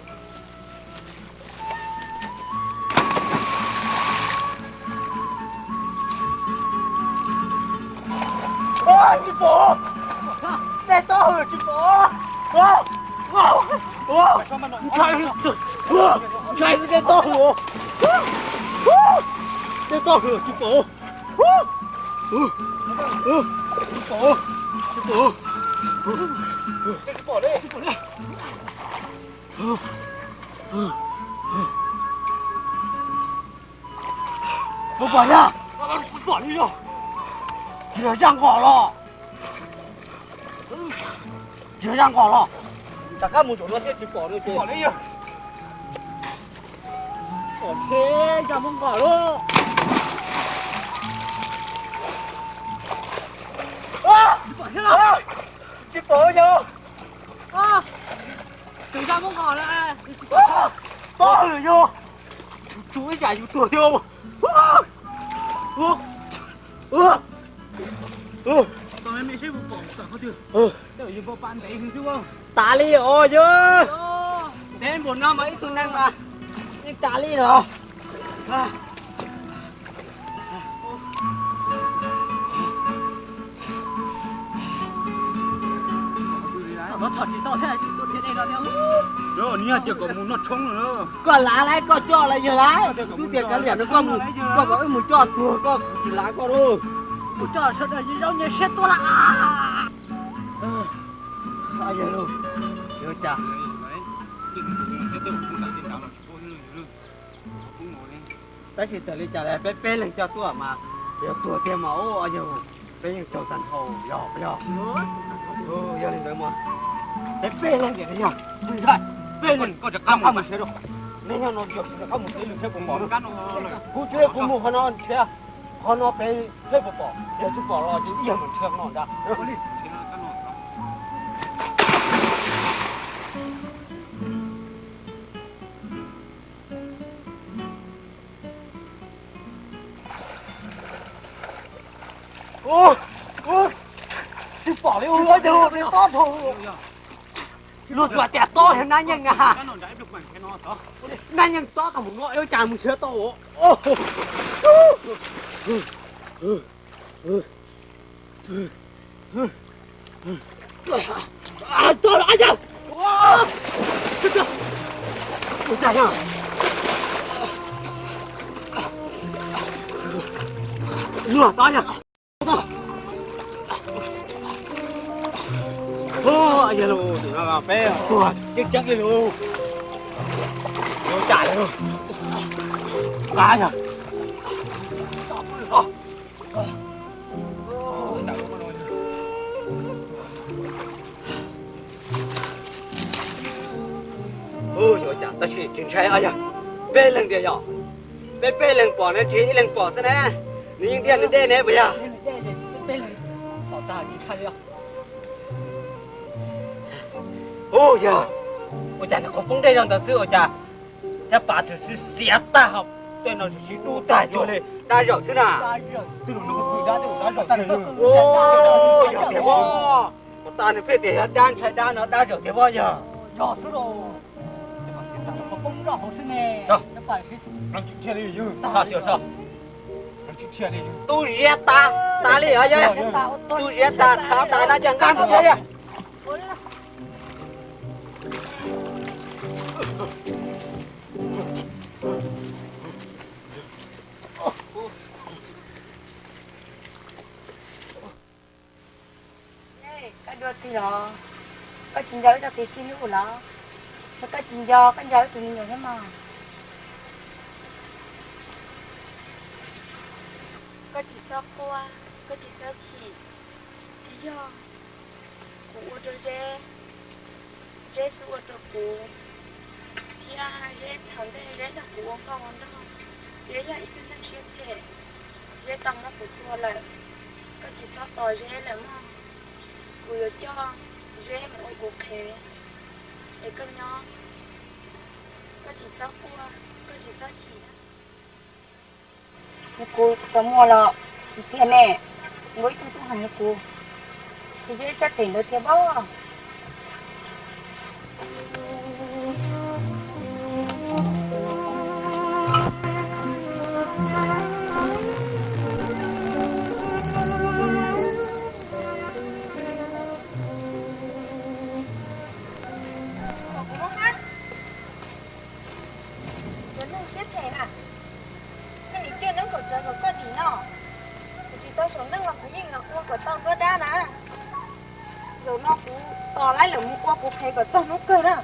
Tsis pom. Dej tob hwm tsis pom. Ntshai, ntshai dej tob hwm. Dej tob hwm tsis pom. Tsis pom, tsis pom. Puas pom yog? Tsis yog zaj nqos los? Tsis yog zaj nqos los? Rov qab mus saum no thiab tsis pom no ces. Pom li yog. Pom thiab zaj muab nqos lawm. Tsis pom thiab los? Tsis pom yog. Tus zaj muab nqos lawm. Tob lawm yog. Tsum ib yam yus tuag thiab. Tas li os yog. Ntev npaum no mas ib tug neeg mas yeej tas li no. Txhom tsis tau thiab, tua thiab dej no thiab. Yog, nws hais tias kom mus noj tshoob no. Koj lav lawm, koj coj los yawg lawm. Twb tias kav liam rau koj mus, koj kom wb mus coj tuag koj kuv tsis lav koj lauj. Mus coj sawv daws zaub nyias siab tuaj lawm. Tab sis txawm li cas los peb peb leeg coj tuaj mas yog tuag tiag mas ua yog peb yeej raug tag nrho yog puas yog? Yog li ntawd mas peb peb leeg tias yog, peb leeg rov qab mus siav rau, nej nyob no yog rov qab mus siav lwm thiab puas pom? Kuv tsis, kuv mus qhov no thiab, qhov no peb thiab puas pom? Yog tsis pom los ces ib yam mus nrhiav no ntag. Tsis pom li, ua cas dej tob dhau. Luag tsuas tias tob yog nab nyeej na. Nab nyeej tob tau mus no yuav cas mus nrhiav tau. Luag tob yog. Yog lus, tus no peb tuag ceeb ceeb li lus. Yuav cas lawm. Nqa yog. Tab sis tsis ntshai os, yog peb leeg tiag yog. Peb peb leeg pom ne, tsis ib leeg pom xwb ne. Nws yeej ntiaj nws dej ne puas yog? Ub yog, ua cas nws qhov poob dej zog ntawd xwb ua cas thiab pas tshwm sim xiav tag hauv tej no tshwm sim dub tag cuag li dab zaum xwb na. Yog tiag pob, ua tas nws pheej tias yog dab ntshai dab no dab zaum tiag pob yog. Tub ziab tas tas li os, yog tub ziab tas txhav tas no ces nqa mus tsev yog. Koj dua twg los? Koj tsis nco wb tau kev sib hlub los? Yog koj tsis nco, koj nco wb tus me nyuam thiab mog? Koj tsis txhob quaj, koj tsis txhob chim. Tsis yog kuv ua rau Zeb, Zeb xwb ua rau kuv. Thiab Zeb thaum ntej Zeb nrog kuv ua nkauj ua nraug, Zeb yog ib tug neeg siab phem, Zeb tau muab kuv tua lawm. Koj tsis txhob tos Zeb lawm mog. Kuv yuav coj Zeb mus ua kuv qhev, es koj nyob, koj tsis txhob quaj, koj tsis txhob chim. Kuv tau muaj los tiag ne, muaj ib tug tub heev li kuv, kuv yeej sab phem ntawd thiab pob. Cov neeg siab phem na, nej nim coj neeb kom tsawv kom koj dim no. Kuv tsis tau saum neej los kuv yeej los ua kom tau nruab dab na. Zaum no kuv tos laib lawm mus ua kuv qhev kom txog hnub kawg na.